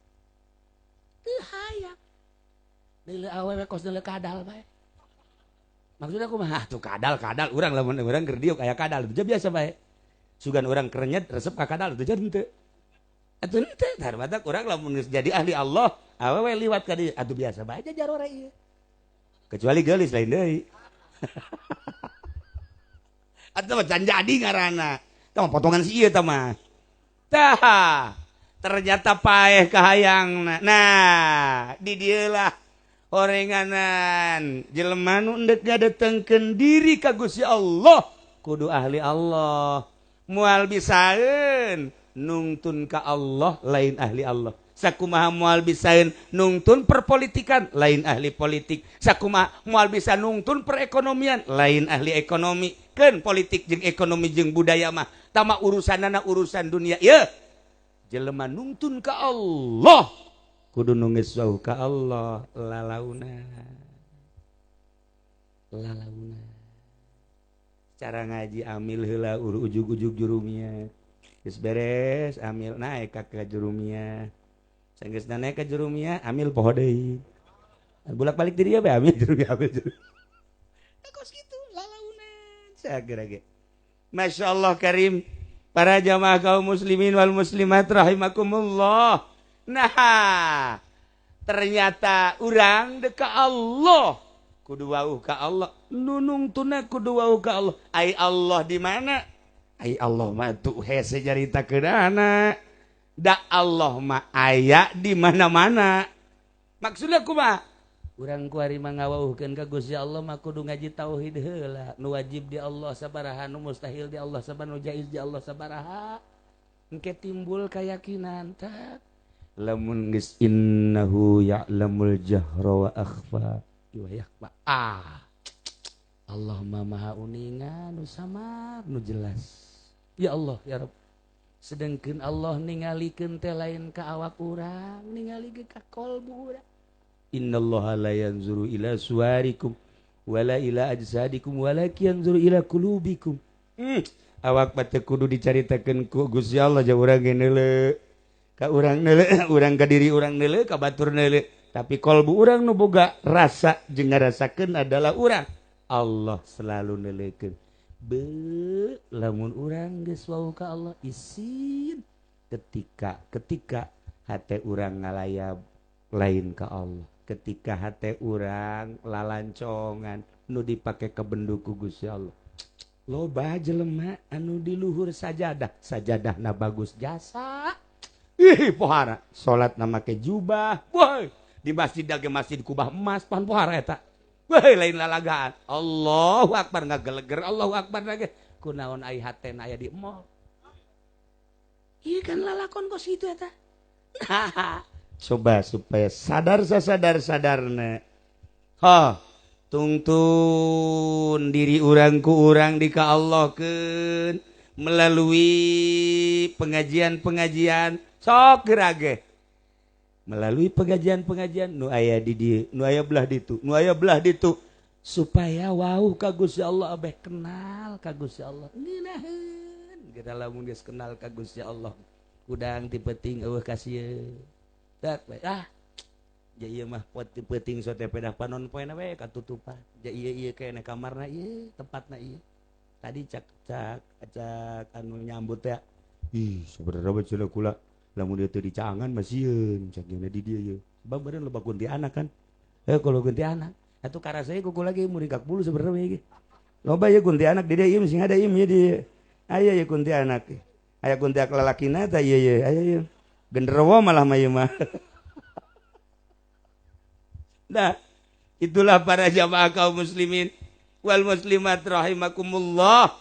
Teu hayang. Deuleu awewe kos deuleu kadal bae. Maksudna kumaha? Tuh kadal-kadal urang lamun urang keur diuk aya kadal teu biasa bae. Sugan urang kerenyet resep ka kadal teu jadi henteu. Atuh henteu tar batak urang lamun geus jadi ahli Allah, awewe liwat ka dieu atuh biasa bae jarore ieu. Kecuali geulis lain deui. Atuh mah can jadi ngaranna. Tah mah potongan si ieu tah mah. Tah, ternyata paeh kahayangna. Nah, di dieu lah horenganan jelema nu endek ngadetengkeun diri ka Gusti Allah kudu ahli Allah. Moal bisaeun nungtun ka Allah lain ahli Allah. Sakumaha moal bisaeun nungtun perpolitikan lain ahli politik. Sakumaha moal bisa nungtun perekonomian lain ahli ekonomi. Keun politik jeung ekonomi jeung budaya mah tama urusanana urusan dunia. Ye jelema nungtun ka Allah kudu nu geus wauh ka Allah lalauna. Lalauna. Cara ngaji amil heula ujug-ujug jurumia. Geus beres amil naik ka jurumia. Sanggeusna naik ka jurumia amil poho deui. Bolak-balik di dieu bae amil jurumia amil jurumia. Kos kitu lalaunan sagera ge. Masyaallah karim para jamaah kaum muslimin wal muslimat rahimakumullah. Nah, ternyata urang deka Allah kudu wauh ka Allah, nu nungtuna kudu wauh ka Allah. Ai Allah di mana? Ai Allah mah tuh hese caritakeunana. Da Allah mah aya di mana-mana. Maksudna kumaha? Urang kuari mah ngawauhkeun ka Gusti Allah mah kudu ngaji tauhid heula. Nu wajib di Allah sabaraha, nu mustahil di Allah sabaraha, nu jaiz di Allah sabaraha. Engke timbul keyakinan tak lamun geus innahu ya'lamul jahra wa akhfa wa yakhfa. Ah, Allah mah maha uninga nu samar nu jelas. Ya Allah ya Rabb. Sedengkeun Allah ningalikeun teh lain ka awak urang, ningalikeun ka kolbu urang. Innallaha la yanzuru ila suwarikum wala ila ajsadikum walakin yanzuru ila qulubikum. Awak mah teu kudu dicaritakeun ku Gusti Allah ja urang ge neuleu. Ka urang neuleu, urang ka diri urang neuleu, ka batur neuleu. Tapi kolbu urang nu boga rasa jeung ngarasakeun adalah urang. Allah selalu neuleukeun. Be lamun urang geus wau ka Allah isin ketika ketika hate urang ngalayab lain ka Allah, ketika hate urang lalancongan nu dipake kabendu ku Gusti Allah. Loba jelema anu di luhur sajadah, sajadahna bagus jasa. Ih, pohara salat na make jubah. Woi, di masjid ge masjid kubah emas pan pohara eta. Woi, lain lalagaan. Allahu akbar ngageleger, Allahu akbar lagi. Kunaon ai hatena aya di mall? Iya kan lalakon kos kitu eta. Coba supaya sadar sasadar sadarna. Ha, tungtun diri urang ku urang di ka Allahkeun melalui pengajian-pengajian sok gerage. Melalui pengajian-pengajian nu aya di dieu, nu aya belah ditu, nu aya belah ditu supaya wau ka Gusti Allah abeh kenal ka Gusti Allah. Ngeunaheun geura lamun geus kenal ka Gusti Allah. Kudang ti peuting eueuh kasieun. Tak we ah. Ja ieu mah pot ti peuting sote pedah panon poena we katutupan. Ja ieu ieu keneh kamarna ieu, tempatna ieu. Tadi cak cak cak anu nyambut teh. Ih, sebenarnya mah cenah kula lamun dieu teu dicaangan mah sieun cak nya di dieu ye. Sebab beureun loba kuntianak kan. Kalau kuntianak atuh karasa ku kula ge muringkak bulu sebenarnya mah ieu. Loba ye kuntianak di dieu ieu sing ada ieu di. Aya ye kuntianak. Aya kuntianak lalakina tah ieu ye. Aya ye. Genderuwo malah mah ieu mah. Nah, itulah para jamaah kaum muslimin wal muslimat rahimakumullah.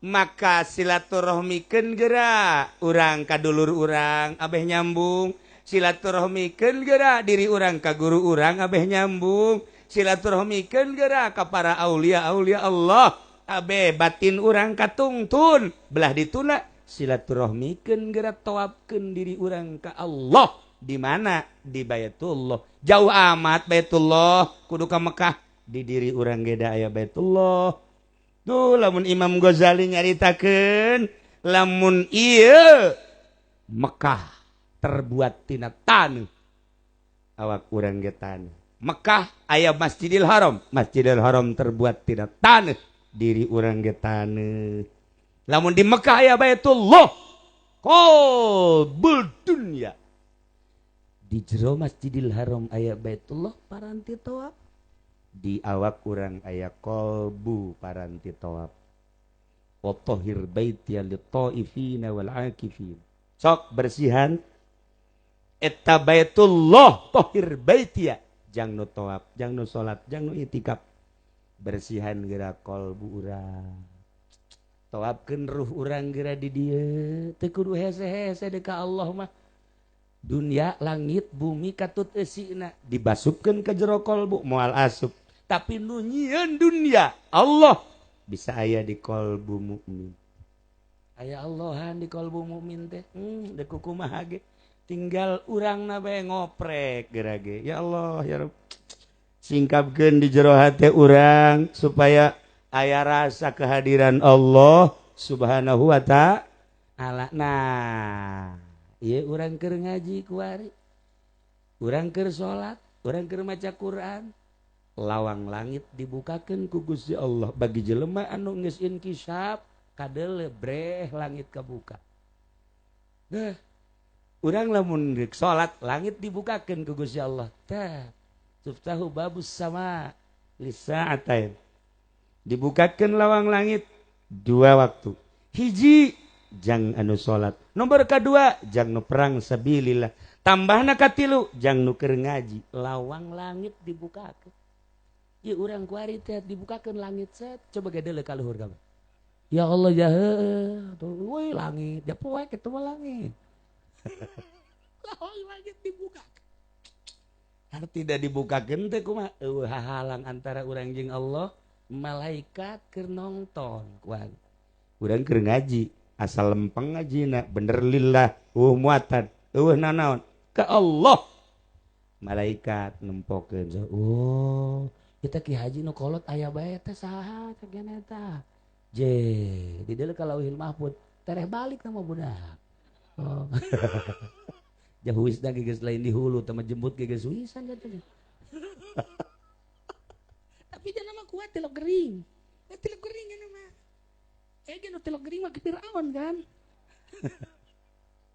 Maka silaturahmikeun geura urang ka dulur urang abeh nyambung, silaturahmikeun geura diri urang ka guru urang abeh nyambung, silaturahmikeun geura ka para aulia-aulia Allah abeh batin urang katungtun. Belah dituna silaturahmikeun geura tawafkeun diri urang ka Allah. Di mana? Di Baitullah. Jauh amat Baitullah kudu ka Mekah, di diri urang ge da aya Baitullah. Tuh lamun Imam Ghazali nyaritakeun lamun ieu Mekah terbuat tina taneuh, awak urang ge taneuh. Mekah aya Masjidil Haram, Masjidil Haram terbuat tina taneuh, diri urang ge taneuh. Lamun di Mekah aya Baitullah, qalbul dunya. Di jero Masjidil Haram aya Baitullah paranti tawaf, di awak urang aya qalbu paranti tawaf. Wa tahhir baitiya lit-taifina wal akifin. Sok bersihan eta Baitullah, tahhir baitiya jang nu tawaf, jang nu salat, jang nu itikaf. Bersihan geura qalbu urang. Tawafkeun ruh urang geura di dieu, teu kudu hese-hese deui ka Allah mah. Dunia langit bumi katut eusina dibasupkeun ka jero qalbu moal asup. Tapi nu nyieun dunia Allah bisa aya di qalbu mukmin. Aya Allahan di qalbu mukmin teh. Deuk kumaha ge tinggal urangna bae ngoprek geura ge. Ya Allah ya Rabb. Singkapkeun di jero hate urang supaya aya rasa kehadiran Allah Subhanahu wa ta'ala. Nah, ieu urang keur ngaji kuari, urang keur salat, urang keur maca Quran, lawang langit dibukakeun ku Gusti Allah bagi jelema anu geus inkisaf kadele breh langit kabuka. Nah, urang lamun rek salat langit dibukakeun ku Gusti Allah. Tah, tuftahu babus sama lisa'atain. Dibukakeun lawang langit dua waktu. Hiji jang anu salat, nomor kedua jang nu perang sabilillah, tambahna katilu jang nu keur ngaji. Lawang langit dibukakeun. Ieu urang kuari teh dibukakeun langit set, coba ge deuleu ka luhur kabeh. Ya Allah ya heueuh, tuh euy langit, ja poek kitu mah langit. Lawang langit dibukakeun. Tidak dibukakeun teh kumaha? Eueuh hahalang antara urang jeung Allah, malaikat keur nongton kuari. Urang keur ngaji, asal lempeng ngajina bener lillah, eueuh muatan, eueuh nanaon ka Allah. Malaikat nempokeun. Oh, kita Ki Haji nu kolot aya bae teh saha cek eta. Je, di dieu ka Lauhil Mahfud, tereh balik nama budak. Oh. Jauh wisna geus lain di hulu teh jemput geus wisan jatuhnya. Tapi dia nama kuat tilok gering. Tilok gering mah. Eh nu tilok gering mah Firaun kan.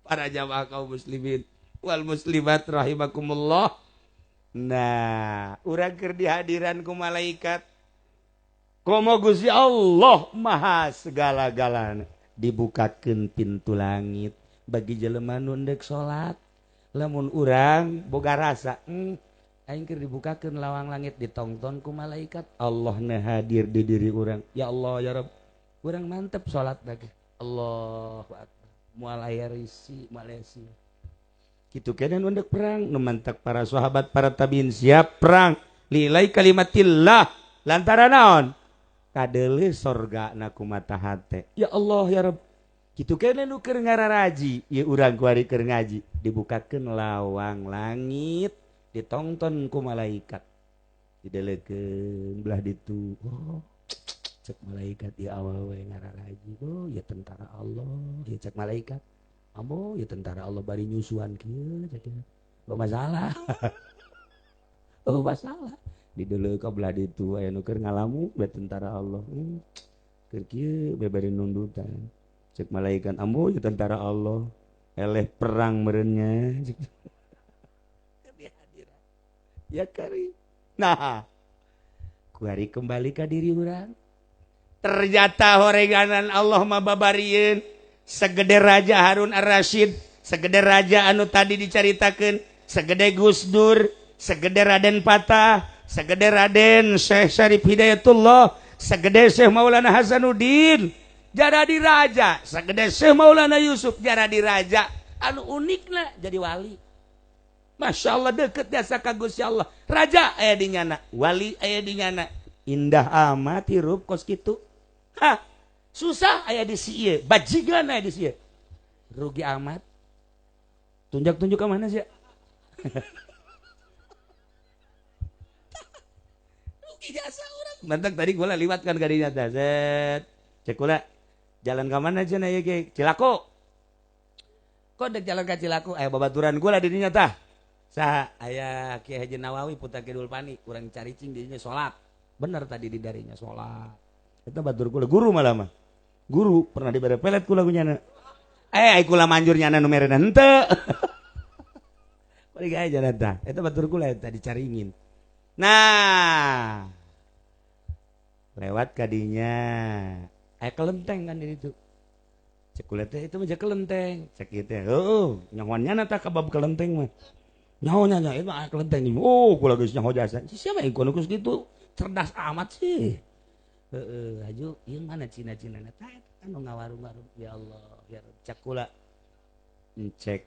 Para jamaah kaum muslimin wal muslimat rahimakumullah. Nah, urang keur dihadiran ku malaikat. Komo Gusti Allah maha segala-galana. Dibukakeun pintu langit bagi jelema nu endek salat. Lamun urang boga rasa, aing keur dibukakeun lawang langit ditongton ku malaikat. Allah na hadir di diri urang. Ya Allah ya Rabb. Urang mantep salat lagi. Allahu akbar. Moal aya risi, moal aya sia. Kitu keneh nu endek perang, nu mantak para sahabat, para tabiin siap perang lilai kalimatillah lantaran naon? Kadeuleuh sorgana ku mata hate. Ya Allah ya Rabb. Kitu keneh nu keur ngararaji, ieu urang kuari keur ngaji, dibukakeun lawang langit, ditongton ku malaikat. Didelekeun belah ditu. Oh, cek malaikat ieu awewe ngararaji. Oh, ya tentara Allah, ya cek malaikat. Ambo ya tentara Allah bari nyusuan kieu cek. Oh masalah. Oh masalah. Dideuleu ka belah ditu aya nu keur ngalamu bae tentara Allah. Keur kieu bae bari nundutan. Cek malaikat ambo ya tentara Allah. Eleh perang meureunnya. Ya kari. Nah, kuari kembali ka diri urang. Ternyata horeganan Allah mah babarieun. Segede Raja Harun Ar-Rasyid, segede raja anu tadi dicaritakeun, segede Gus Dur, segede Raden Patah, segede Raden Syekh Syarif Hidayatullah, segede Syekh Maulana Hasanuddin, jaradi raja, segede Syekh Maulana Yusuf jaradi raja, anu unikna jadi wali. Masya Allah deket jasa ka Gusti Allah. Raja aya di nyana, wali aya di nyana. Indah amat hirup kos kitu. Hah. Susah aya di sieu, bajingan aya di sieu. Rugi amat. Tunjuk-tunjuk ke mana sih? Rugi jasa urang. Mantak tadi gua liwat kan kadinya teh. Set. Cek kula. Jalan ka mana cenah ieu ge? Cilako. Kok dek jalan ka Cilako aya babaturan gua lah di dinya tah. Saha aya Ki Haji Nawawi putra Kidul Pani, urang caricing di dinya salat. Bener tadi di darinya salat. Eta batur kula guru malah mah. Guru pernah dibere pelet kula ku nyana. Ai kula manjur nyana nu merena henteu. Bari gae jalan tah. Eta batur kula eta dicaringin. Nah, lewat kadinya aya kelenteng kan di ditu. Cek kula teh itu mah kelenteng. Cek ieu teh, heueuh, nyahoan nyana tah ka bab kelenteng mah. Nyaho nya itu mah kelenteng. Oh, kula geus nyaho jasa. Siapa yang kono kitu? Cerdas amat sih. Heeh, haju ieu mana Cina-Cina na tah anu ngawarung-warung. Ya Allah, ya Rabb. Cek kula cek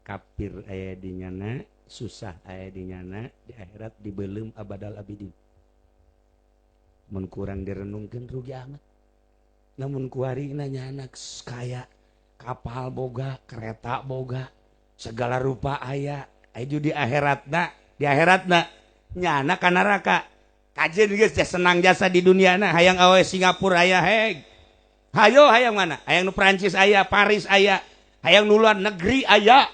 kafir aya di nyana, susah aya di nyana, di akhirat dibeuleum abadal abidin. Mun kurang direnungkeun rugi amat. Namun kuari nanya anak kaya kapal boga, kereta boga, segala rupa aya. Aju di akhiratna nyana ka neraka. Kajen geus senang jasa di dunia na, hayang awe Singapura aya heg. Hayo hayang mana? Hayang nu Prancis aya, Paris aya, hayang nu luar negeri aya.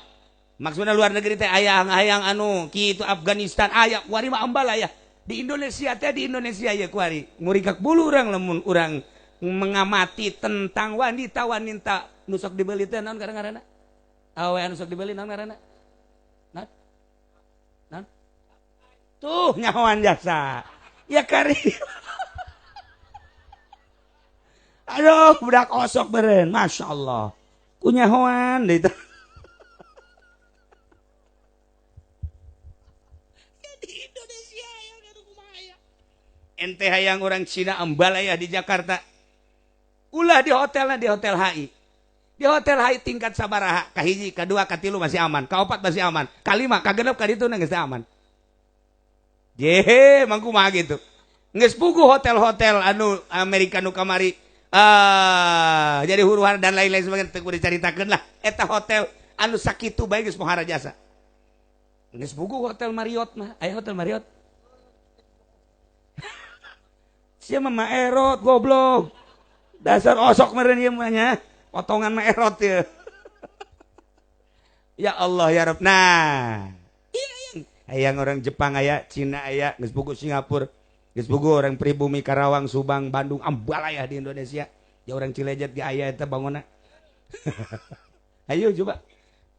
Maksudna luar negeri teh aya hayang anu kitu Afghanistan aya, kuari mah ambal aya. Di Indonesia teh di Indonesia ya kuari. Murikak bulu urang lamun urang mengamati tentang wanita-wanita nu sok dibeli teh naon ngaranna? Awe anu sok dibeli naon ngaranna? Naon? Naon? Tuh nyahoan jasa. Ya kari. Aduh, budak osok beren, Masya Allah. Kunyahoan itu. Ya di Indonesia ya kumaha. Ente hayang orang Cina ambalaya di Jakarta. Ulah di hotelna di hotel HI. Di hotel HI tingkat sabaraha, kahiji, kadua, katilu masih aman, kaopat masih aman, kalima, kagenep, kaditu geus aman. Jehe, mangku mah gitu. Geus puguh hotel-hotel anu Amerika nu kamari jadi huru-hara dan lain-lain sebagainya teu kudu dicaritakeun lah. Eta hotel anu sakitu bae geus pohara jasa. Geus puguh hotel Marriott mah, aya hotel Marriott. Sia mah maerot goblok. Dasar osok meureun ieu mah nya. Potongan mah erot ya. Ya Allah ya Rabb. Nah, hayang orang Jepang aya, Cina aya, geus puguh Singapura, geus puguh orang pribumi Karawang, Subang, Bandung, ambalaya di Indonesia. Ya orang Cilejet ge aya eta bangunna. Ayo coba.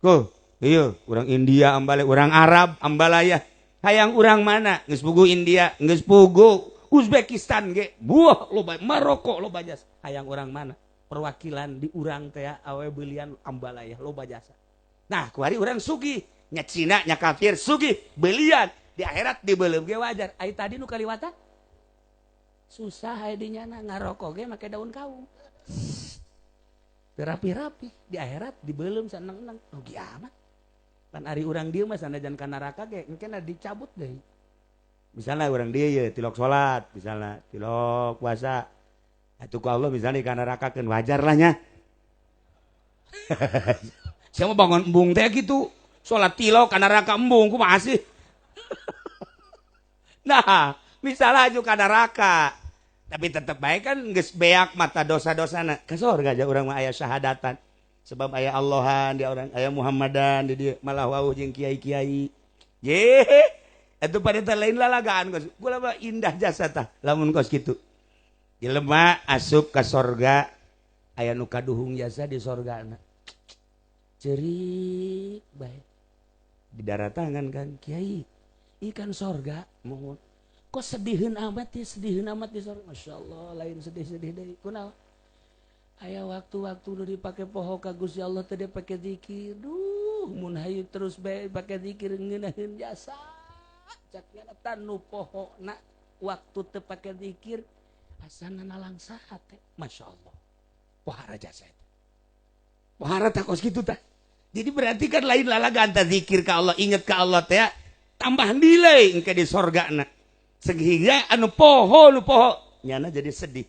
Go, iya, orang India ambale, orang Arab ambalaya. Hayang urang mana? Geus puguh India, geus puguh Uzbekistan ge. Buah loba Maroko loba jasa. Hayang urang mana? Perwakilan di urang teh awe belian ambalaya loba jasa. Nah, kuari urang sugih, nya Cina nya kafir sugih belian di akhirat dibeuleum ge wajar. Ai tadi nu kaliwatan susah aya di nyana ngarokok ge make daun kaung. Rapi-rapi di akhirat dibeuleum saneng-eneng. Rugi amat. Pan ari urang dieu mah sanajan ka neraka ge engke dicabut deui. Misalnya urang dieu ye tilok salat, misalnya tilok puasa. Atuh ku Allah misalnya ka neraka keun wajar lah nya. Siapa bangun embung teh gitu. Salat tilok ka neraka embung kumaha sih? Nah, misalnya aju ka neraka. Tapi tetep baik kan geus beak mata dosa-dosana. Ka sorga aja urang mah aya syahadatan. Sebab aya Allahan di orang aya Muhammadan di dieu malah wauh jeung kiai-kiai. Ye, atuh pada teh lain lalagaan kos. Kula mah indah jasa tah lamun kos kitu. Jelema asup ka sorga aya nu kaduhung jasa di sorgana. Cerik bae. Di daratangan kan kiai, ikan sorga mohon. Kok sediheun amat ya, sediheun amat di sorga. Masya Allah, lain sedih-sedih deui. Kunaon? Aya waktu-waktu nu dipake poho ka Gusti Allah teh dipake zikir. Duh, mun hayu terus bae pake zikir ngeunaheun jasa. Cak nyana nu poho na waktu teu pake zikir asana nalangsa teh. Masya Allah. Pohara jasa eta. Pohara tah kos kitu tah. Jadi berarti kan lain lalagaan tah zikir ka Allah, inget ka Allah teh tambah nilai engke di sorgana. Sehingga anu poho nu poho nyana jadi sedih.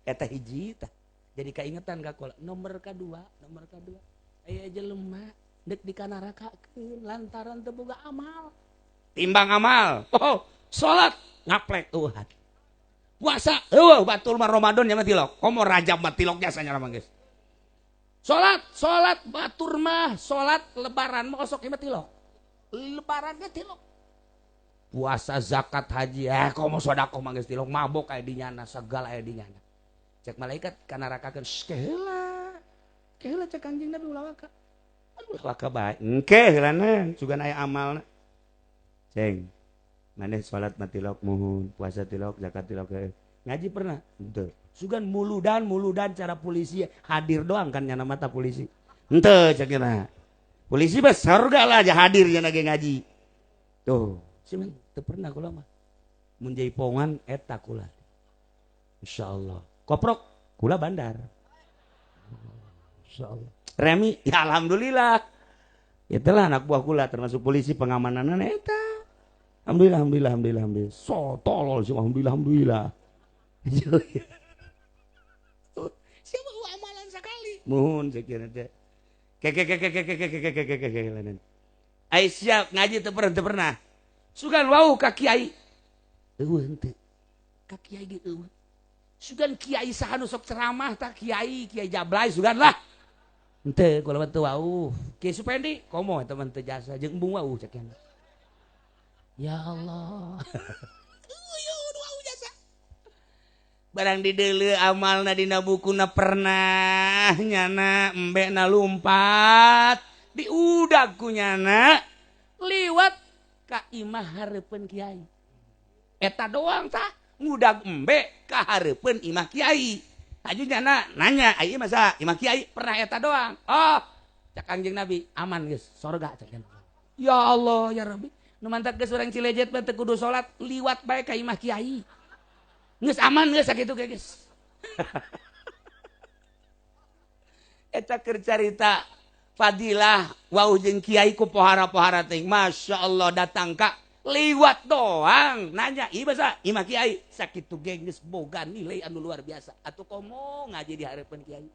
Eta hiji tah. Jadi kaingetan ka kula. Nomor kadua aya jelema deuk dikanarakakeun lantaran teu boga amal. Timbang amal. Oh, salat ngaplek eueuhan. Puasa eueuh batur mah Ramadan nya mah tilok. Komo Rajab mah tilok jasa nya mah geus. Salat batur mah salat lebaran mah osok ieu mah tilok. Lebaran ge tilok. Puasa zakat haji komo sedekah mah geus tilok mabok aya di nyana segala aya di nyana. Cek malaikat kanarakakeun keheula. Keheula cek Kanjeng Nabi ulah waka. Aduh waka bae. Engke heulana sugan aya amalna. Ceng. Maneh salat mah tilok muhun, puasa tilok, zakat tilok. Ngaji pernah? Henteu. Sugan muludan cara polisi hadir doang kan nyana mata polisi. Henteu cek nya. Polisi mah surga lah aja hadir nya ge ngaji. Tuh, sih teu pernah kula mah. Mun jaipongan eta kula. Insyaallah. Koprok kula bandar. Insyaallah. Remi ya alhamdulillah. Itulah anak buah kula termasuk polisi pengamanan eta. Alhamdulillah alhamdulillah alhamdulillah alhamdulillah. So tolol sih alhamdulillah alhamdulillah. Siapa amalan sekali. Muhun sekira teh. Ke ke ke ke ke ke ke ke ke ke ke. Ai siap ngaji teu pernah. Sugan wau ka kiai. Eueuh henteu. Ka kiai ge eueuh. Sugan kiai saha nu sok ceramah tah kiai, kiai Jablay sugan lah. Henteu kula mah teu wau. Kiai Supendi komo eta mah teu jasa jeung embung wau cek. Ya Allah. Eueuh jasa. Barang dideuleu amalna dina bukuna pernah nyana embekna lumpat diudag ku nyana liwat ka imah hareupeun kiai. Eta doang tah ngudag embe ka hareupeun imah kiai. Aju nyana nanya, ai masa imah kiai pernah eta doang. Oh, cak Kanjeng Nabi aman geus sorga cak. Ya Allah ya Rabbi. Nu mantak geus urang Cilejet mah teu kudu salat liwat bae ka imah kiai. Geus aman geus sakitu ge geus. Eta keur carita fadilah wau jeung kiai ku pohara-pohara teh. Masya Allah datang ka liwat doang nanya ieu basa imah kiai sakitu ge geus boga nilai anu luar biasa. Atuh komo ngaji di hareupeun kiai.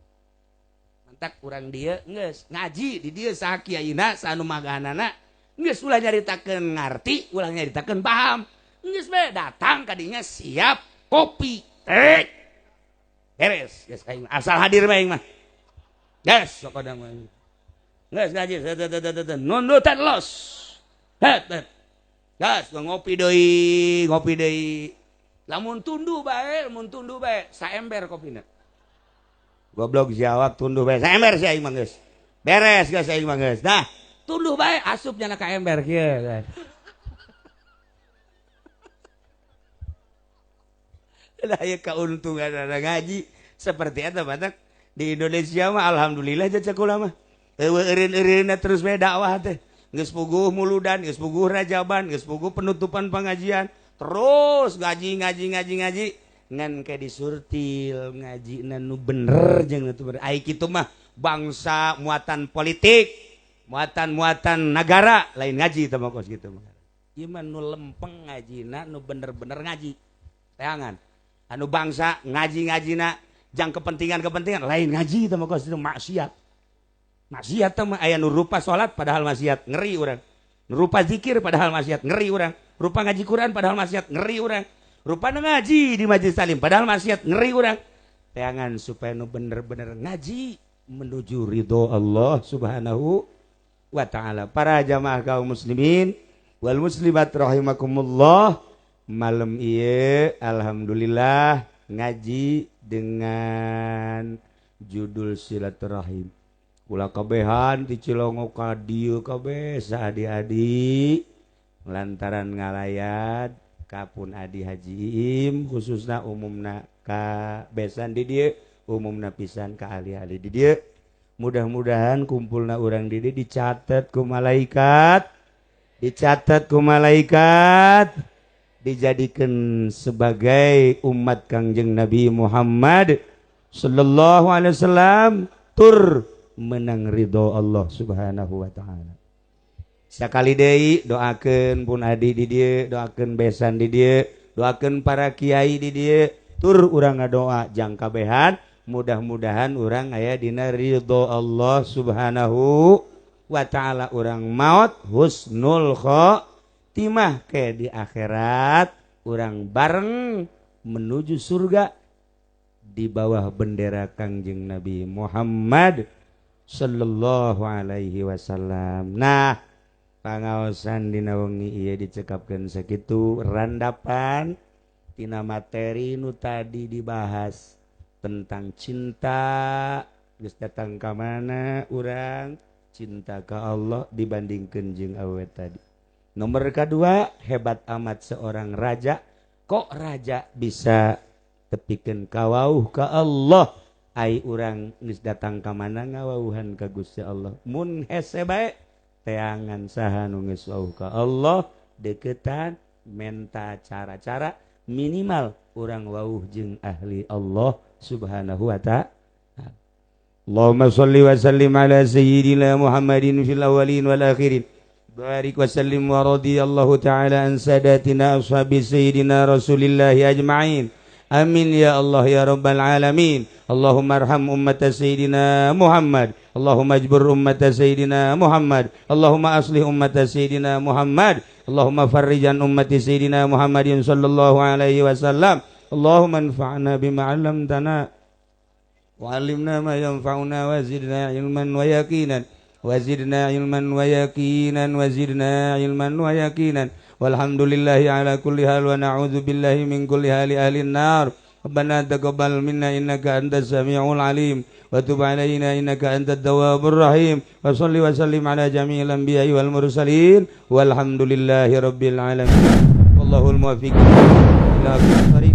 Mantak urang dieu geus ngaji di dieu saha kiaina saha nu magahanana geus ulah nyaritakeun ngarti, ulah nyaritakeun paham. Geus bae datang ka dinya siap kopi teh. Beres geus aing asal hadir bae aing mah. Geus sok ada mah. Geus ngaji nundutan los. Het. Gas ngopi deui. Lamun tunduh bae saember kopina. Goblok si awak tunduh bae. Ember si aing mah geus. Beres geus aing mah geus. Nah, tunduh bae asup nyana ka ember kieu kan. Lah ieu kauntungan ada ngaji seperti eta batak di Indonesia mah alhamdulillah jasa kula mah. Eueuh eureun-eureunna terus bae dakwah teh. Geus puguh muludan, geus puguh rajaban, geus puguh penutupan pengajian, terus ngaji ngaji ngaji ngaji ngan ke disurtil ngaji nu bener jeung nu bener. Ai kitu mah bangsa muatan politik, muatan-muatan negara lain ngaji teh mah kos kitu mah. Ieu mah nu lempeng ngajina nu bener-bener ngaji. Teangan. Anu bangsa ngaji-ngajina jang kepentingan-kepentingan lain ngaji teh mah kos itu maksiat. Maksiat teh mah aya nu rupa salat padahal maksiat, ngeri urang. Nu rupa zikir padahal maksiat, ngeri urang. Rupa ngaji Quran padahal maksiat, ngeri urang. Rupa ngaji di majelis taklim padahal maksiat, ngeri urang. Teangan supaya nu bener-bener ngaji menuju ridho Allah Subhanahu wa taala. Para jamaah kaum muslimin wal muslimat rahimakumullah, malam ieu alhamdulillah ngaji dengan judul silaturahim. Kula kabehan di Cilongo ka dieu kabeh saadi-adi lantaran ngalayat kapun Adi Haji Iim khususna umumna ka besan di dieu umumna pisan ka ahli-ahli di dieu. Mudah-mudahan kumpulna urang di dieu dicatat ku malaikat, dicatat ku malaikat, dijadikan sebagai umat Kangjeng Nabi Muhammad sallallahu alaihi wasallam tur menang ridho Allah Subhanahu wa taala. Sakali deui doakeun pun adi di dieu, doakeun besan di dieu, doakeun para kiai di dieu, tur urang ngadoa jang kabehan, mudah-mudahan urang aya dina ridho Allah Subhanahu wa taala, urang maot husnul khotimah ke di akhirat urang bareng menuju surga di bawah bendera Kangjeng Nabi Muhammad sallallahu alaihi wasallam. Nah, pangaosan dina wengi ieu dicekapkeun sakitu randapan tina materi nu tadi dibahas tentang cinta. Geus datang ka mana urang cinta ka Allah dibandingkeun jeung awewe tadi. Nomor kedua, hebat amat seorang raja, kok raja bisa tepikeun kawauh ka Allah. Ai urang geus datang ka mana ngawauhan ka Gusti Allah. Mun hese bae teangan saha nu geus wauh ka Allah, deketan menta cara-cara minimal urang wauh jeung ahli Allah Subhanahu wa ta'ala. Allahumma shalli wa sallim ala sayyidina Muhammadin fil awwalin wal akhirin. Barik wa sallim wa radiyallahu ta'ala an sadatina ashabi sayyidina Rasulillahi ajma'in. Amin ya Allah ya Rabbal alamin. Allahumma arham ummata sayyidina Muhammad. Allahumma ajbur ummata sayyidina Muhammad. Allahumma aslih ummata sayyidina Muhammad. Allahumma farrijan ummati sayyidina Muhammadin sallallahu alaihi wasallam. Allahumma anfa'na bima 'allamtana wa 'allimna ma yanfa'una wa zidna ilman wa yaqinan. Wa zidna ilman wa yaqinan wa zidna ilman wa yaqinan. Walhamdulillahi ala kulli hal wa na'udzu billahi min kulli hali ahli nar. Rabbana taqabbal minna innaka antas samiul alim wa tub alaina innaka antat tawwabur rahim. Wa shalli wa sallim ala jami'il anbiya'i wal mursalin. Walhamdulillahi rabbil alamin. Wallahul muwaffiq ila aqwamit thariq.